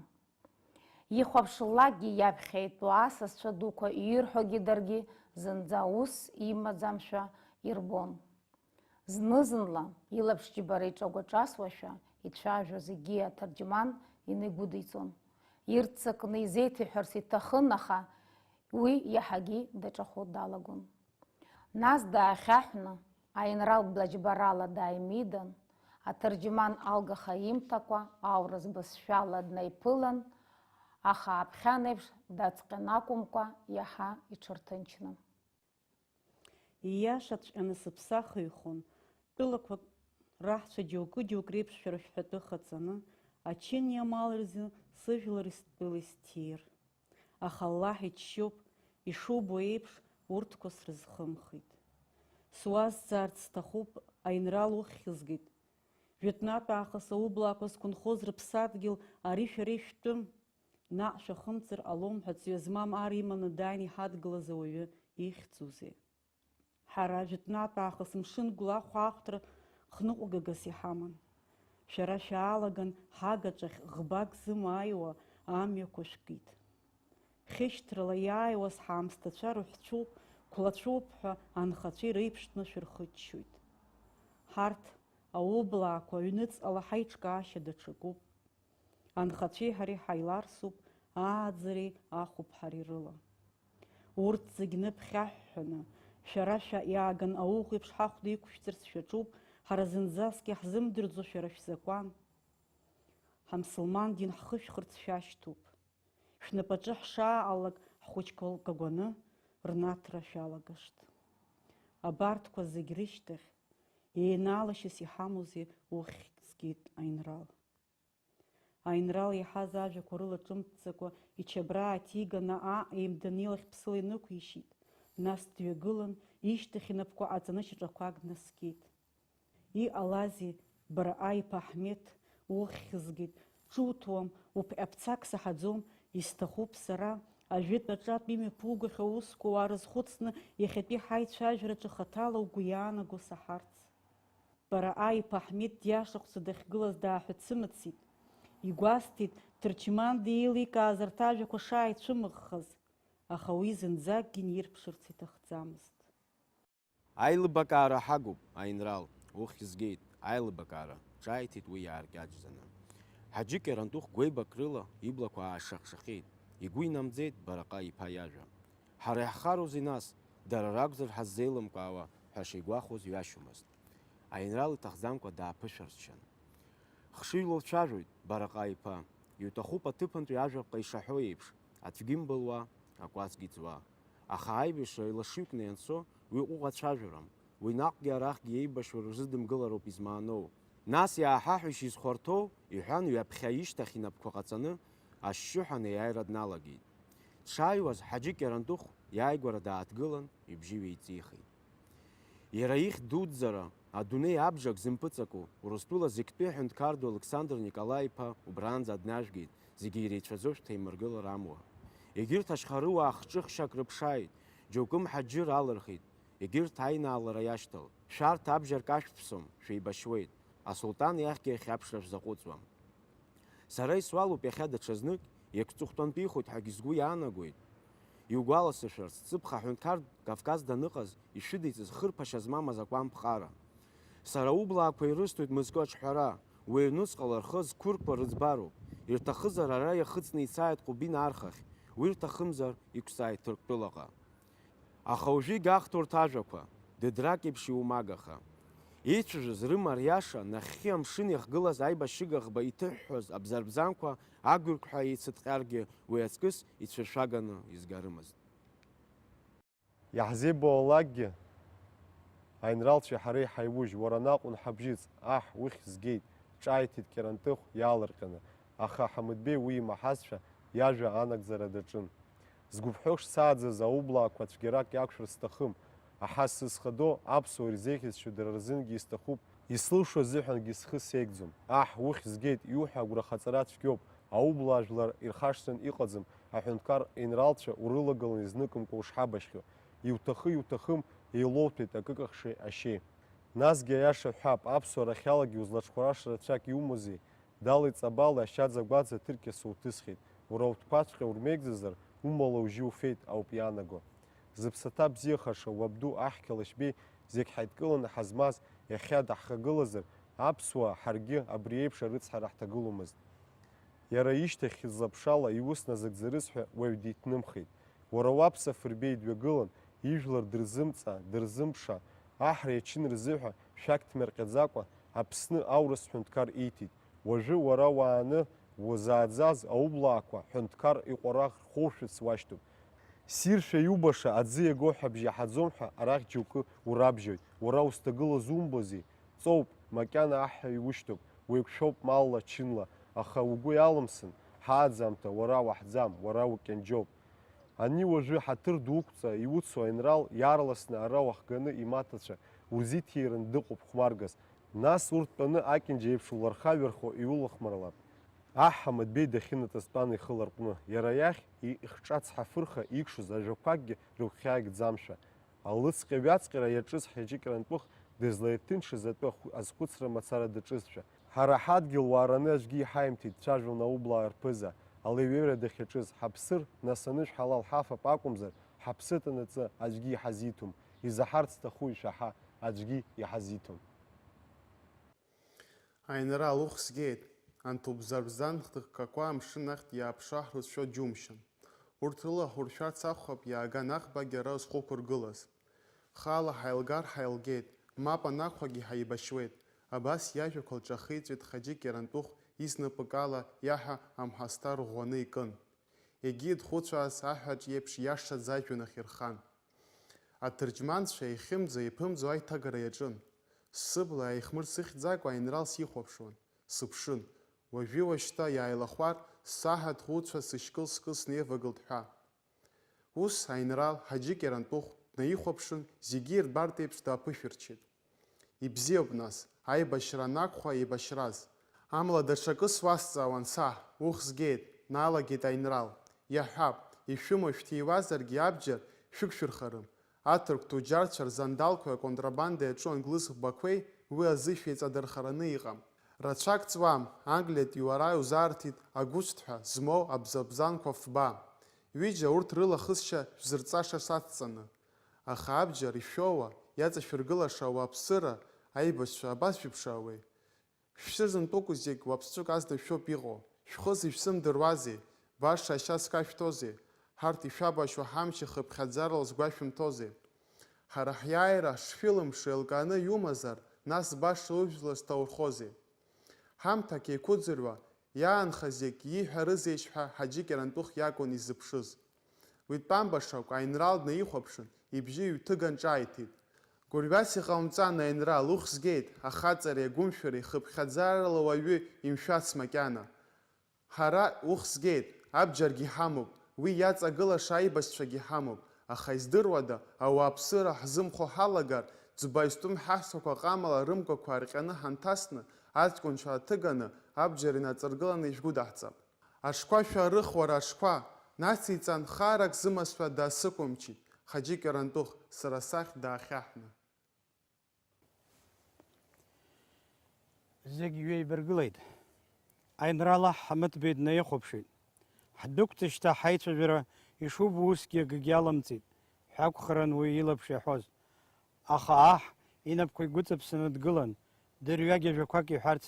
Ихәаԥшлакгьы иаԥхьа итәоу асасцәа дуқәа ирҳәогьы даргьы зынӡа ус имаӡамшәа ирбон. Зны-зынла, илаԥш џьбара иҿагәаҿасуашәа, ицәажәо зегьы аҭырџьман инаигәыдиҵон. Ирццакны изеиҭеиҳәарц иҭахын, аха уи иаҳагьы даҿахо далагон. Нас даахьаҳәны, аинрал бла џьбарала дааимидан, аҭырџьман алгаха имҭакәа аурыс бызшәала днаиԥылан, аха аԥхьан еиԥш даҵҟьан акәымкәа, иаҳа иҽырҭынчны. Ииашаҵәҟьаны сыԥсахыҩхон, тәылақәак Раҳцәа џьоукы-џьоук реиԥш шәара шәҳәатәы хаҵаны, ачын иамал рзы сыжәлар стәыла исҭир. Аха Аллаҳ иџьшьоуп, ишубо еиԥш, урҭқәа срызхымхит. Суазҵаарц сҭахуп, аинрал уххь згеит. Жәытәнатә аахыс аублаақәа зқәынхоз рыԥсадгьыл ари шәара ишәтәым. Наҟ шәахымҵыр ҟалом ҳәа ҵҩа змам ар иманы дааин иҳадгылаз ауаҩы ихьӡузеи? Ҳара жәытәнатә аахыс мшынгәла ахәаахәҭра хныҟәгагас иҳаман. Шәара шәаалаган ҳагаҿахь ӷбак зымааиуа амҩақәа шәкит. Хьышьҭрала иааиуаз ҳаамсҭацәа рыҳәцәоуп, қәлацәоуп ҳәа анхацәа иреиԥштәны шәырхыччоит. Ҳарҭ, аублаақәа, аҩныҵҟала ҳаиҿкаашьа даҽакуп. Анхацәеи ҳареи ҳаиларсуп ааӡареи ахәыԥҳареи рыла. Урҭ зегь ныԥхьаҳәҳәаны, шәара шәа иааган ауӷә еиԥш ҳахәда иқәшәҵарц шәаҿуп, ҳара зынӡаск иаҳзымдырӡо шәара шәзакәан. Ҳамсылман дин ҳхышәхырц шәашьҭоуп. Шәнапаҿы ҳшааҟалак ҳхәыҷқәа лкагәаны рнаҭра шәалагашт. Абарҭқәа зегь рышьҭахь, еинаалашьас иҳамоузеи уххь згеит аинрал? Аинрал иаҳаз ажәақәа рыла ҿымҭӡакәа ичабра ааҭиганы аҟ еимданы илахь ԥсыла инықәишьит, нас дҩагылан, ишьҭахь инапқәа ҟаҵаны шьаҿақәак днаскьеит. Иҟалазеи, бара аиԥа Аҳмеҭ, уххь згеит, ҿуҭуам, уԥҟьаԥцак саҳаӡом, исҭахуп сара, ажәытә аҿатә имҩаԥугахьоу аусқәа уаа рызхәыцны иахьатәи ҳаицәажәараҿы хаҭала угәы иаанаго саҳарц. Бара аиԥа Аҳмеҭ диашахәца дахьгылаз дааҳәыцымыцит. Игәасҭеит, Ҭырчман деиликааз арҭ ажәақәа шааицәымыӷхаз, аха уи зынӡакгьы нирԥшырц иҭахӡамызт. Аилыбакаара ҳагуп, аинрал, уххь згеит, аилыбакаара, ҿааиҭит уи иааркьаҿӡаны. Ҳаџьы Кьарантыхә гәеибак рыла иблақәа аашахшахеит, игәы инамӡеит Бараҟа иԥа иажәа. Ҳара иаҳхароузеи нас, дара ракәзар ҳаззеилымкаауа ҳәа шигәахәоз ҩашьомызт. Аинрал иҭахӡамкәа дааԥышәарччан. Хшыҩла уцәажәоит, Бараҟа иԥа, иуҭахуп аҭыԥантәи ажәаԥҟа ишаҳәо еиԥш, аӡәгьы имбылуа, акәацгьы ӡуа. Аха аибашьра еилашыҩкны ианцо, уи ҟәыӷа цәажәарам, уи наҟгьы арахьгьы еибашьуа рзыдымгылароуп измааноу. Нас иааҳаҳәишь изхәарҭоу, иҳәан, ҩаԥхьа ишьҭахь инапқәа ҟаҵаны, ашьшьыҳәа анеиааира дналагеит. Дшааиуаз, Ҳаџьы Кьарантыхә иааигәара дааҭгылан, ибжьы ҩеиҵихит. Иара ихьӡ дуӡӡара, адунеи абжак зымпыҵаку, Урыстәыла зегьтәи аҳәынҭқар ду Алықьсандр Николаи-иԥа убранӡа днажәгеит, зегьы иреицәаӡоу шәҭаимыргылар амуа. Егьырҭ ашьхарыуаа хҿыхшьак рыԥшааит, џьоукы мҳаџьыр алырхит, егьырҭ аинаалара иашьҭалт. Шәарҭ абжарк ашәԥсом, шәеибашьуеит, асулҭан иахьгьы ахьаԥшра шәзаҟәыҵуам. Сара исуалуп иахьа даҽазнык, иагьҵыхәтәантәихоит ҳәагьы сгәы иаанагоит. Иугәаласыршәарц, ҵыԥх аҳәынҭқар Кавказ даныҟаз ишәыдиҵаз хырԥашьа змам азакәанԥҟара. Сара аублаақәа ирысҭоит мызкы аҿҳәара, уи аҩнуҵҟала рхы зқәыркуа рыӡбароуп, ирҭахызар ара иахыҵны ицааит Ҟәбина архахь, уи рҭахымзар иқәҵааит Ҭырқәтәылаҟа. Аха уажәы игахт урҭ ажәақәа, дыдрак еиԥш иумагаха. Еицәажәоз рымариаша, нахьхьи амшын иахгылаз аибашьыга ӷба иҭыҳәҳәоз абзарбзанқәа агәырқьҳәа еицыҭҟьаргьы уи аҵкыс ицәыршәаганы изгарымызт. Иаҳзеибоалакгьы, аинралцәеи ҳареи ҳаиужь, уара наҟ унҳабжьыҵ, аҳ, уххь згеит, ҿааиҭит Кьарантыхә иаалырҟьаны, аха Ҳамыҭбеи уи имаҳазшәа, иажәа анагӡара даҿын. Згәыԥҳәыш сааӡаз аублаақәа цәгьарак иақәшәар сҭахым, аҳа сызхадоу аԥсуаа ирзеиӷьасшьо дара рзынгьы исҭахуп, ислылшо азыҳәангьы схы сеигӡом. Аҳ, уххь згеит, иуҳәо агәрахаҵара цәгьоуп, аублаа жәлар ирхашҭран иҟаӡам, аҳәынҭқар инралцәа урылагылан изныкымкәа ушҳабашьхьоу, иуҭахы-иуҭахым еилоуҭәеит акыкахшеи ашьеи. Насгьы аиаша ҳәап, аԥсуаа рахьалагьы узлаҽхәараша рацәак иумоузеи? Дала иҵабала ашьаӡа-гәаӡа ҭырқьаса уҭысхьеит. Уара утәқәаҵәҟьа урмеигӡазар, умала ужьы уфеит ауп иаанаго. Зыԥсаҭа бзиахаша уабду аҳ Қьалашьбеи зегь ҳаидкыланы ҳазмаз иахьа даҳхагылазар, аԥсуаа ҳаргьы абри еиԥш арыцҳара ҳҭагыломызт. Иара ишьҭахь хьыӡла-ԥшала иус назыгӡарыз ҳәа уаҩ диҭнымхеит. Уара уаб Сафырбеи дҩагылан, ижәлар дырзымҵаа, дырзымԥшаа, аҳреи ачынреи рзыҳәа шәақь ҭмҩарҟьаӡакәа Аԥсны аурыс ҳәынҭқар ииҭеит. Уажәы уара уааны узааӡаз аублаақәа ҳәынҭқар иҟәара рхоушәырц уашьҭоуп. Ссиршәа иубаша аӡы иаго ҳәа бжьаҳаӡом ҳәа арахь џьоукы урабжьоит. Уара узҭагылаз умбози? Ҵоуп, Макьана аҳ иушьҭоуп, уеиқәшәоуп малла, чынла, аха угәы иалымсын, ҳааӡамҭа, уара уаҳӡам, уара укьанџьоуп. Ани уажәы ҳаҭыр дуқәҵа иуцу аинрал иаарласны ара уахганы имаҭацәа узиҭирын дыҟоуп хәмаргас, нас урҭ тәаны акьанџьа еиԥш уларха-ҩархо иулыхмарлап. Аҳ Ҳамыҭбеи дахьынатәаз дтәан ихы ларҟәны, иара иахь ихҿа цҳафырха икшоз ажәақәакгьы рыгәхьаагӡамшәа. Алыҵҟьа-ҩаҵҟьара иаҿыз Ҳаџьы Кьарантәыхә дызлаирҭынчыз атәы ахә-, азхәыцра мацара даҿызшәа. Ҳара ҳадгьыл уаараны аӡәгьы иҳаимҭеит, дцәажәон аублаа рԥыза, алеиҩеира дахьаҿыз, ҳаԥсыр, нас анышә ҳалал ҳафап акәымзар, ҳаԥсы ҭанаҵы аӡәгьы иҳазиҭом, изаҳарц сҭаху ишәаҳа, аӡәгьы иҳазиҭом. Аинрал, уххь згеит, анҭ убзарбзан хҭыкқәа амшын ахьтә иааԥшаҳру сшәо џьумшьан. Урҭ рыла ҳуршәарц акәхап иааган аӷбагьы ара зхықәыргылаз. Хаала ҳаилгар ҳаилгеит, мап анакәхагьы ҳаибашьуеит, абас иажәақәа лҿахиҵәеит Ҳаџьы Кьарантыхә изнапыкала иаҳа амҳасҭа рӷәӷәаны икын. Егьи дхәыцәааз аҳәаҿ иеиԥш иашаӡа ажәҩан ахь ирхан. Аҭырџьманцәа еихьымӡа-еиԥымӡо аиҭагара иаҿын. Сыбла ааихмырсыхьӡакәа аинрал сихәаԥшуан, сыԥшын. Уажәи уашьҭа иааилахәар, саҳаҭ ӷәыцәа сышькыл скылсны еивагылт ҳәа. Ус аинрал Ҳаџьы Кьарантыхә днаихәаԥшын, зегьы ирбартә еиԥш дааԥышәырччеит. Ибзиоуп, нас, аибашьра анакәха еибашьраз. Амала даҽакы суазҵаауан, саҳ, уххь згеит, дналагеит аинрал. Иаҳҳәап, ишәымоу шәҭиуазаргьы абџьар шәықәшәырхарым. Аҭырқә ҭуџьарцәа рзандалқәеи аконтрабанда иаҿу англыз ӷбақәеи уи азы шәеиҵадырхараны иҟам. Рацәак ҵуам, Англиатәи уара иузаарҭеит агәыцәҭҳәа змоу абзабзанқәа фба. Ҩыџьа урҭ рылахысшьа шәзырҵаша сацҵаны. Аха абџьар ишәоуа, иаҵашәыргылаша ауааԥсыра аибашьцәа абас шәыԥшаауеи? Шәшьы зынтәыкоу зегь уаԥсҵәык азна шәоуп иҟоу. Шәхы зышәзымдыруазеи? Баша ашьа зкашәҭозеи? Ҳарҭ ишәабашьуа ҳамч ихыԥхьаӡарала згәашәымҭозеи? Ҳара ҳиааира шшәылымшо еилкааны иумазар, нас баша ужәла зҭаурхозеи? Ҳамҭак еиқәыӡырҩуа, иаанхаз зегь ииҳәарызеишь ҳәа Ҳаџьы Кьарантыхә иакәын изыԥшыз. Уи дтәамбашақә аинрал днаихәаԥшын, ибжьы ҩҭыган ҿааиҭит. Гәырҩас иҟаумҵан, аинрал, уххь згеит, ахаҵареи агәымшәареи хыԥхьаӡарала уаҩы имшәац макьана. Ҳара, уххь згеит, абџьаргьы ҳамоуп, уи иаҵагылаша аибашьцәагьы ҳамоуп, аха издыруада, ауааԥсыра ҳзымхо ҳалагар, ӡба изтәым ҳаҳәсақәа ҟамала рымгәақәа арҟьаны ҳанҭасны, аҷкәынцәа аҭыганы, абџьар инаҵаргыланы ишәгәыдаҳҵап. Аҽқәа шәарых, уара аҽқәа! Нациҵан, хаарак зымазшәа даасықәымчит, Ҳаџьы Кьарантыхә, сара сахь даахьаҳәны. Зегь ҩеибаргылеит. Аинрал аҳ Ҳамыҭбеи днаихәаԥшит. Ҳдәықәҵышьҭа ҳаицәажәара ишубо усгьы акгьы алымҵит ҳәа акәхарын уи илаԥш иаҳәоз. Аха аҳ инапқәа игәыҵаԥсаны дгылан, дырҩагь ажәақәак иҳәарц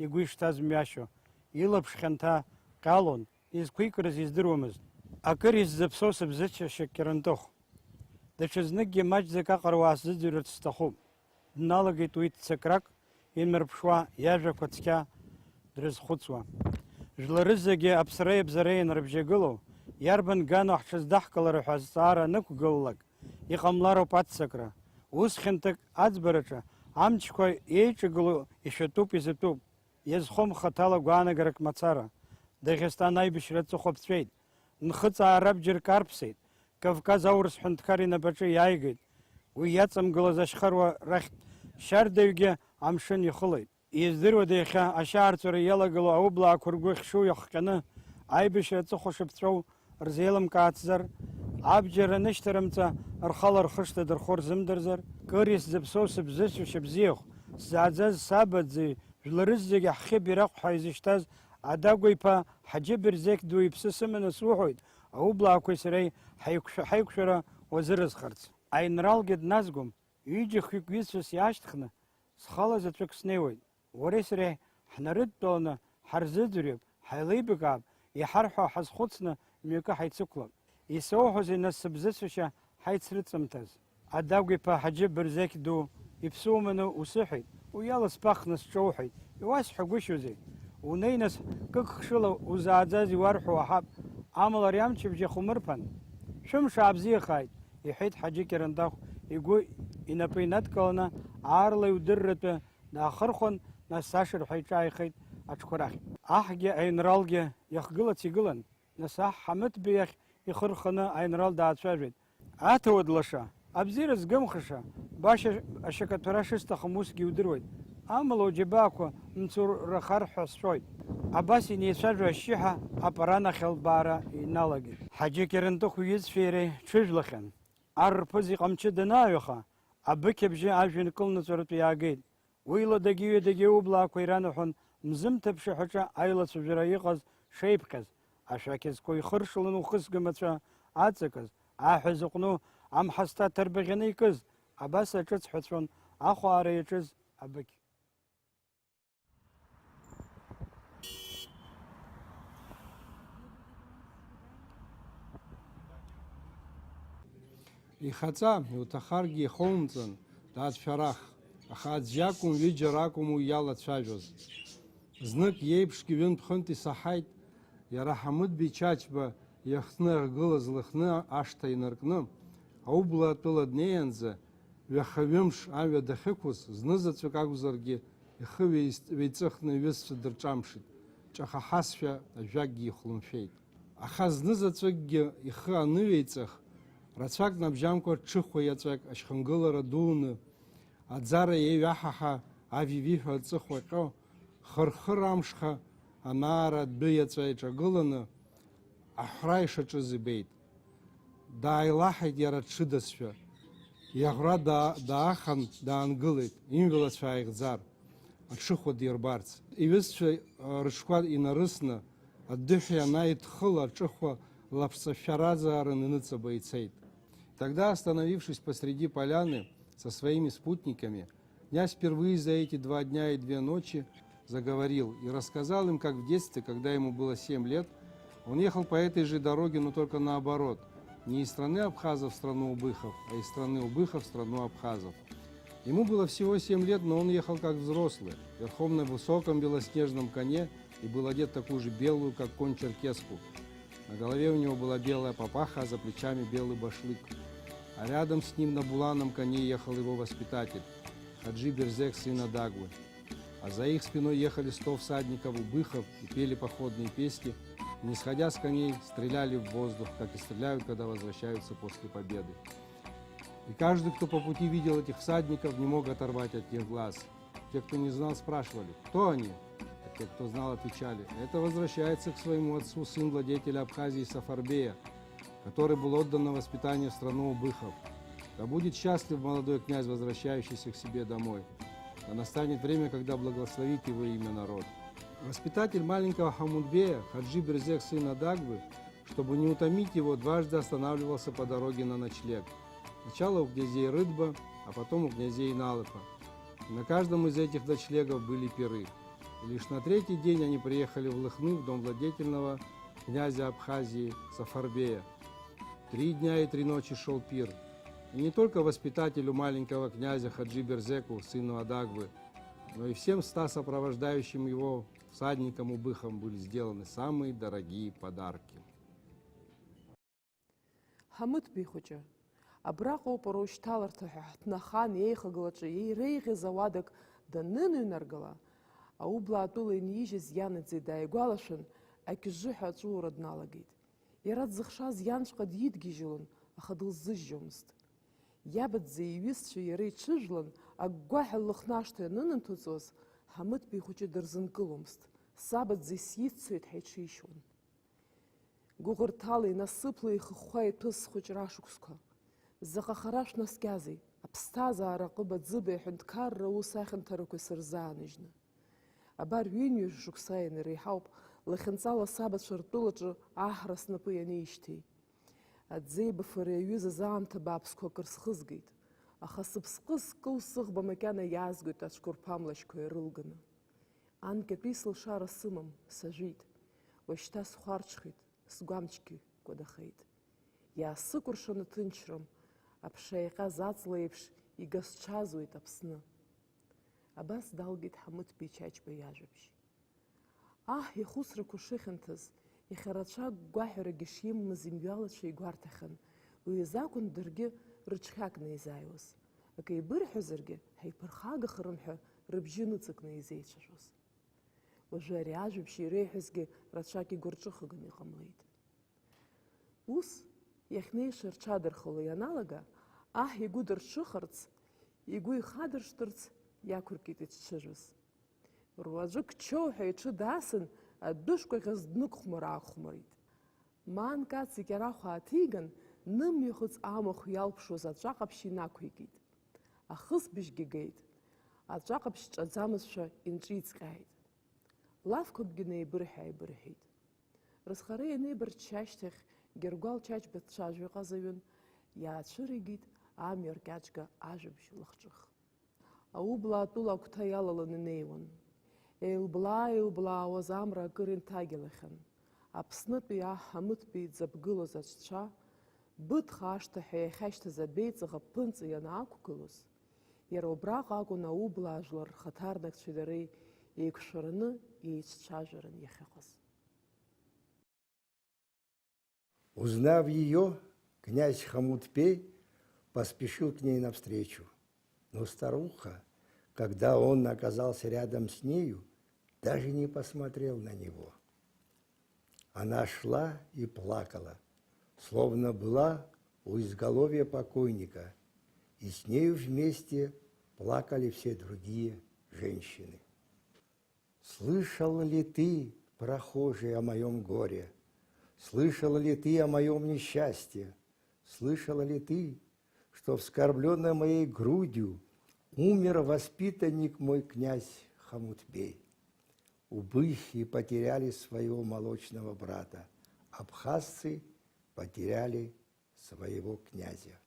игәы ишҭаз мҩашьо, илаԥш хьанҭа ҟьалон, изқәикрыз издыруамызт. Акыр исзыԥсоу сыбзыччашьа Кьарантыхә. Даҽазныкгьы маҷӡак аҟара уаасзыӡырҩырц сҭахуп. Дналагеит уи ццакрак инарԥшуа, иажәақәа цқьа дрызхәыцуа. Жәларызегьы аԥсреи абзареи ианрыбжьагылоу, иарбан гано ҳҽыздаҳкылара ҳәа азҵаара анықәгылалак, иҟамлароуп аццакра. Ус хьанҭак аӡбараҿы амчқәа еиҿагыло ишәатәуп, изатәуп, иазхом хаҭала гәаанагарак мацара. Дагестан аибашьра аҵыхәа ԥҵәеит. Нхыҵаа рабџьар карԥсеит. Кавказ аурыс ҳәынҭқар инапаҿы иааигеит. Уи иаҵамгылаз ашьхаруа рахьтә шьардаҩгьы амшын ихылеит. Издыруада иахьа ашьаарҵәыра иалагылоу аублаақәа ргәы ахьшыҩ ахҟьаны, аибашьра аҵыхәа шыԥҵәоу рзеилымкаацзар, абџьар анышьҭарымҵа рхала рхы шҭадырхо рзымдырзар? Кыр исзыԥсоу сыбзыцәашьа бзиахә, сзааӡаз саб аӡы, жәларыз зегьы ҳхьы бираҟ ҳәа изышьҭаз Адагәа иԥа Ҳаџьы Берзеқь ду иԥсы сыманы суҳәоит, аублаақәеи сареи ҳаиқәшәа-, ҳаиқәшәара уазыразхарц. Аинралгьы дназгом, ҩыџьа хҩык ҩызцәас иаашьҭхны, схала заҵәык снеиуеит. Уареи сареи ҳнарыдтәаланы ҳарзыӡырҩып, ҳаилеибакаап, иҳарҳәо ҳазхәыцны мҩакы ҳаицықәлап. Исоуҳәозеи нас сыбзыцәашьа ҳаицрыҵамҭаз? Адагә иԥа Ҳаџьы Бырзеқь ду иԥсы уманы усыҳәеит, уи ала сԥахны сҿоуҳәеит, иуасҳәагәышьозеи? Унеи нас, кык хшыла узааӡаз иуарҳәо уаҳап, амала ари амчыбжь иахумырԥан. Шәымш аабзиахааит, иҳәеит Ҳаџьы Кьарантахә игәы инапы инадкыланы, аарла иудырратәы Даахырхәан, нас ашырҳәа иҿааихеит аҽқәа рахь. Аҳгьы аинралгьы иахгылац игылан, нас аҳ Ҳамыҭбеи иахь ихы рханы аинрал даацәажәеит. Аҭауад лаша, абзиара згымхаша, баша ашьакаҭәара шысҭахым усгьы иудыруеит. Амала уџьабаақәа мцуррахар ҳәа сшәоит. Абас инеицәажәо ашьшьыҳәа апаран ахь албаара иналагеит. Ҳаџьы Кьарантыхә иҩызцәеи иареи ҽыжәлахьан. Ар рԥыза иҟамчы данааҩаха, абықь абжьы ажәҩан кылнаҵәаратәы иаагеит. Уи ладагьы ҩадагьы аублаақәа иранаҳәон, мзымҭа ԥшаҳәаҿы аилацәажәара иҟаз шеиԥҟьаз, ашәақь зқәу ихыршалан ухысга мацәа аҵакыз, аҳәа зыҟәну амҳасҭа ҭарбаӷьаны икыз, абас аҿыц ҳәа ҵәон ахәаара иаҿыз абыкь. Ихаҵа, иуҭахаргьы ихоумҵан, дацәарах, аха аӡә иакәым, ҩыџьа ракәым уи иалацәажәоз. Знык иеиԥшгьы ҩынтә-хынтә исаҳаит, иара Ҳамыҭбеи Чачба иахтны ахьгылаз Лыхны ашҭа инаркны, аублаа тәыла днеиаанӡа, ҩаха-ҩымш амҩа дахьықәыз, знызаҵәык акәзаргьы, ихы ҩеиҵ-, ҩеиҵыхны иҩызцәа дырҿамԥшит, ҿахаҳазшәа ажәакгьы ихәлымшәеит. Аха знызаҵәыкгьы ихы аныҩеиҵых, рацәак набжьамкәа ҽыхәа иаҵәак ашьхынгылара дуны, аӡара еиҩаҳаҳа авивиҳәа аҵыхәа ҟьо, хырхыр амшха анаара адәы иаҵәа иҿагыланы аҳәра ишаҿыз ибеит. Дааилаҳаит иара дҽыдазшәа. Иаӷәра даа-, даахан даангылеит, имҩалацәа ааихьӡар, аҽыхәа дирбарц. Иҩызцәа, а, рыҽқәа инарысны, адәыҳәа ианааидхыла, аҽыхәа лаԥҵашәараӡаарын иныҵаба ицеит. Тогда, остановившись посреди поляны со своими спутниками, князь впервые за эти два дня и две ночи заговорил и рассказал им, как в детстве, когда ему было семь лет, он ехал по этой же дороге, но только наоборот, не из страны абхазов в страну убыхов, а из страны убыхов в страну абхазов. Ему было всего семь лет, но он ехал как взрослый, верхом на высоком белоснежном коне и был одет в такую же белую, как конь, черкеску. На голове у него была белая папаха, а за плечами белый башлык. А рядом с ним на буланом коне ехал его воспитатель, Хаджи Берзек, сын Адагвы. А за их спиной ехали сто всадников убыхов и пели походные песни, и, не сходя с коней, стреляли в воздух, как и стреляют, когда возвращаются после победы. И каждый, кто по пути видел этих всадников, не мог оторвать от них глаз. Те, кто не знал, спрашивали: «Кто они?» А те, кто знал, отвечали: «Это возвращается к своему отцу сын владетеля Абхазии Сафарбея, который был отдан на воспитание в страну убыхов. Да будет счастлив молодой князь, возвращающийся к себе домой. Да настанет время, когда благословит его имя народ». Воспитатель маленького Хамудбея, Хаджи Берзек, сын Адагвы, чтобы не утомить его, дважды останавливался по дороге на ночлег. Сначала у князей Рыдба, а потом у князей Налыпа. На каждом из этих ночлегов были пиры. И лишь на третий день они приехали в Лыхны, в дом владетельного князя Абхазии Сафарбея. Три дня и три ночи шёл пир. И не только воспитателю маленького князя Хаджи Берзеку, сыну Адагвы, но и всем ста сопровождающим его всадникам убыхам были сделаны самые дорогие подарки. Ҳамыҭбеи хәыҷы, абраҟоуп уара ушьҭаларҭа ҳәа ҳҭнахан, еихагылаҿы иреиӷьыз ауадак даныныҩнаргала, аублаатәыла инижьыз ианаӡӡеи дааигәалашәан, акьыжыҳәа аҵәуара дналагеит. Иара дзыхшаз ианҵәҟьа дидгьежьылон, аха дылзыжьжьомызт. Иабаӡӡеи иҩызцәеи иареи ҽыжәлан, агәгәаҳәа Лыхнашҭа ианынанҭыҵуаз, Ҳамыҭбеи хәыҷы дырзынкыломызт, сабаӡӡеи сиццоит ҳәа иҽишьуан. Гәыӷырҭала, инасыԥла ихыхәхәа иҭәыз схәыҷра ашықәсқәа. Заҟа хара шәнаскьазеи, аԥсҭазаара ҟыба-ӡыба иҳәынҭқарра аус ахьанҭарақәа сырзааныжьны. Абар ҩынҩажә шықәса ианареиҳауп, лахьынҵала сабацәа ртәылаҿы аҳра снапы ианеижьҭеи. Аӡеибафара иаҩызаз аамҭа бааԥсқәа акыр схызгеит, аха сыԥсҟы зкылсыӷба макьана иаазгоит ацәқәырԥа млашьқәа ирылганы. Анкьатәи сылшара сымам, сажәит. Уашьҭа схәарҽхеит, сгәамчгьы кәадахеит. Иаасыкәыршан аҭынчрам, аԥша иаҟьаз аҵла еиԥш игасҽазуеит Аԥсны. Абас далгеит Ҳамыҭбеи Чачба иажәабжь. Аҳ ихәыцрақәа шыхьанҭаз, иахьа рацәак гәаҳәарагьы шимамыз имҩалацәа игәарҭахьан, уи азы акәын даргьы рыҽхьак неизааиуаз. Акы еибырҳәазаргьы, ҳаиԥырхагахарым ҳәа рыбжьы ныҵакны изеицәажәоз. Уажәы ари ажәабжь иреиҳәазгьы рацәак игәырҿыхаганы иҟамлеит. Ус, иахьнеиша рҽадырхало ианалага, аҳ игәы дырҽыхарц, игәы ихадыршҭырц иақәыркит ицәцәыжәыз. Руаӡәык чоу ҳәа иҽы даасын, адәышкәаӷьаз днықәхәмар-аақәхәмарит. Маан Кац икьарахә ааҭиган, нымҩахыҵ амахә иалԥшуаз аҵәаҟаԥшь инақәикит. Ахысбыжьгьы геит. Аҵәаҟаԥшь ҿаӡамызшәа инҿиҵҟьааит. Лафқәакгьы неибырҳәа-ааибырҳәеит. Рызхара ианеибарчча ашьҭахь, Гьаргәал Чачба дцәажәо иҟазаҩын, иаацәыригеит амҩа ркьаҿга ажәабжь лахҿых. Аублаа тәыла агәҭа иалаланы инеиуан. Еилблаа-еилблаауаз амра акыр инҭагьалахьан. Аԥснытәи аҳ Ҳамыҭбеи дзаԥгылоз аҽцәа, Быҭха ашҭа ҳәа иахьашьҭаз абеиҵаҟа ԥынҵа ианаақәгылоз, иара убраҟа акәын аублаа жәлар рхаҭарнакцәеи дареи еиқәшәараны еицәцәажәаран иахьыҟаз. Узнав её, князь Хамутбей поспешил к ней навстречу. Но старуха, когда он оказался рядом с нею, даже не посмотрел на него. Она шла и плакала, словно была у изголовья покойника, и с нею вместе плакали все другие женщины. Слышал ли ты, прохожий, о моём горе? Слышал ли ты о моём несчастье? Слышал ли ты, что вскорблённый моей грудью умер воспитанник мой князь Хамутбей? Убыхи потеряли своего молочного брата, абхазцы потеряли своего князя.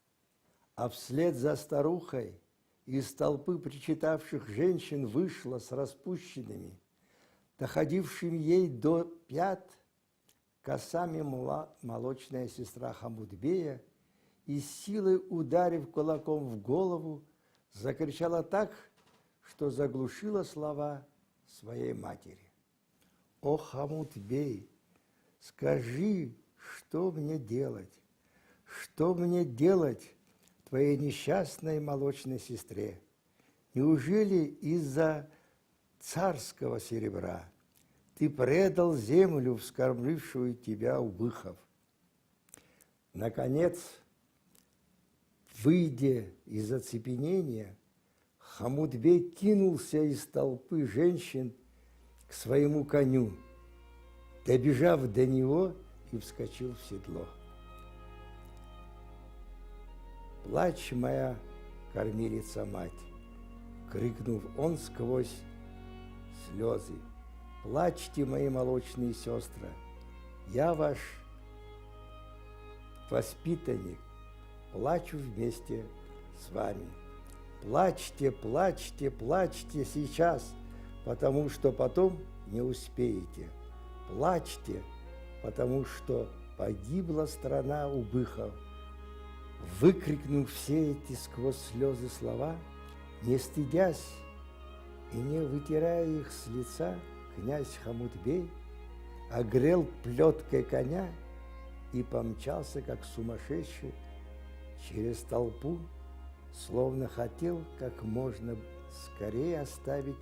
А вслед за старухой из толпы причитавших женщин вышла с распущенными, доходившими ей до пят, косами мла-, молочная сестра Хамутбея и с силой, ударив кулаком в голову, закричала так, что заглушила слова своей матери. О, Хамутбей, скажи, что мне делать? Что мне делать твоей несчастной молочной сестре? Неужели из-за царского серебра ты предал землю, вскормившую тебя, Убыхов? Наконец, выйдя из оцепенения, Хамутбей кинулся из толпы женщин к своему коню, добежав до него, и вскочил в седло. «Плачь, моя кормилица-мать!» — крикнул он сквозь слёзы. «Плачьте, мои молочные сёстры! Я ваш воспитанник, плачу вместе с вами. Плачьте, плачьте, плачьте сейчас, потому что потом не успеете. Плачьте, потому что погибла страна Убыхов». Выкрикнув все эти сквозь слёзы слова, не стыдясь и не вытирая их с лица, князь Хамутбей огрел плёткой коня и помчался, как сумасшедший, через толпу, словно хотел как можно скорее оставить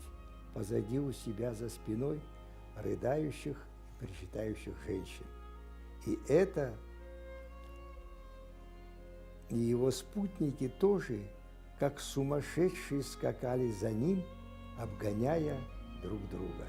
позади у себя за спиной рыдающих и причитающих женщин. И это, и его спутники тоже, как сумасшедшие, скакали за ним, обгоняя друг друга.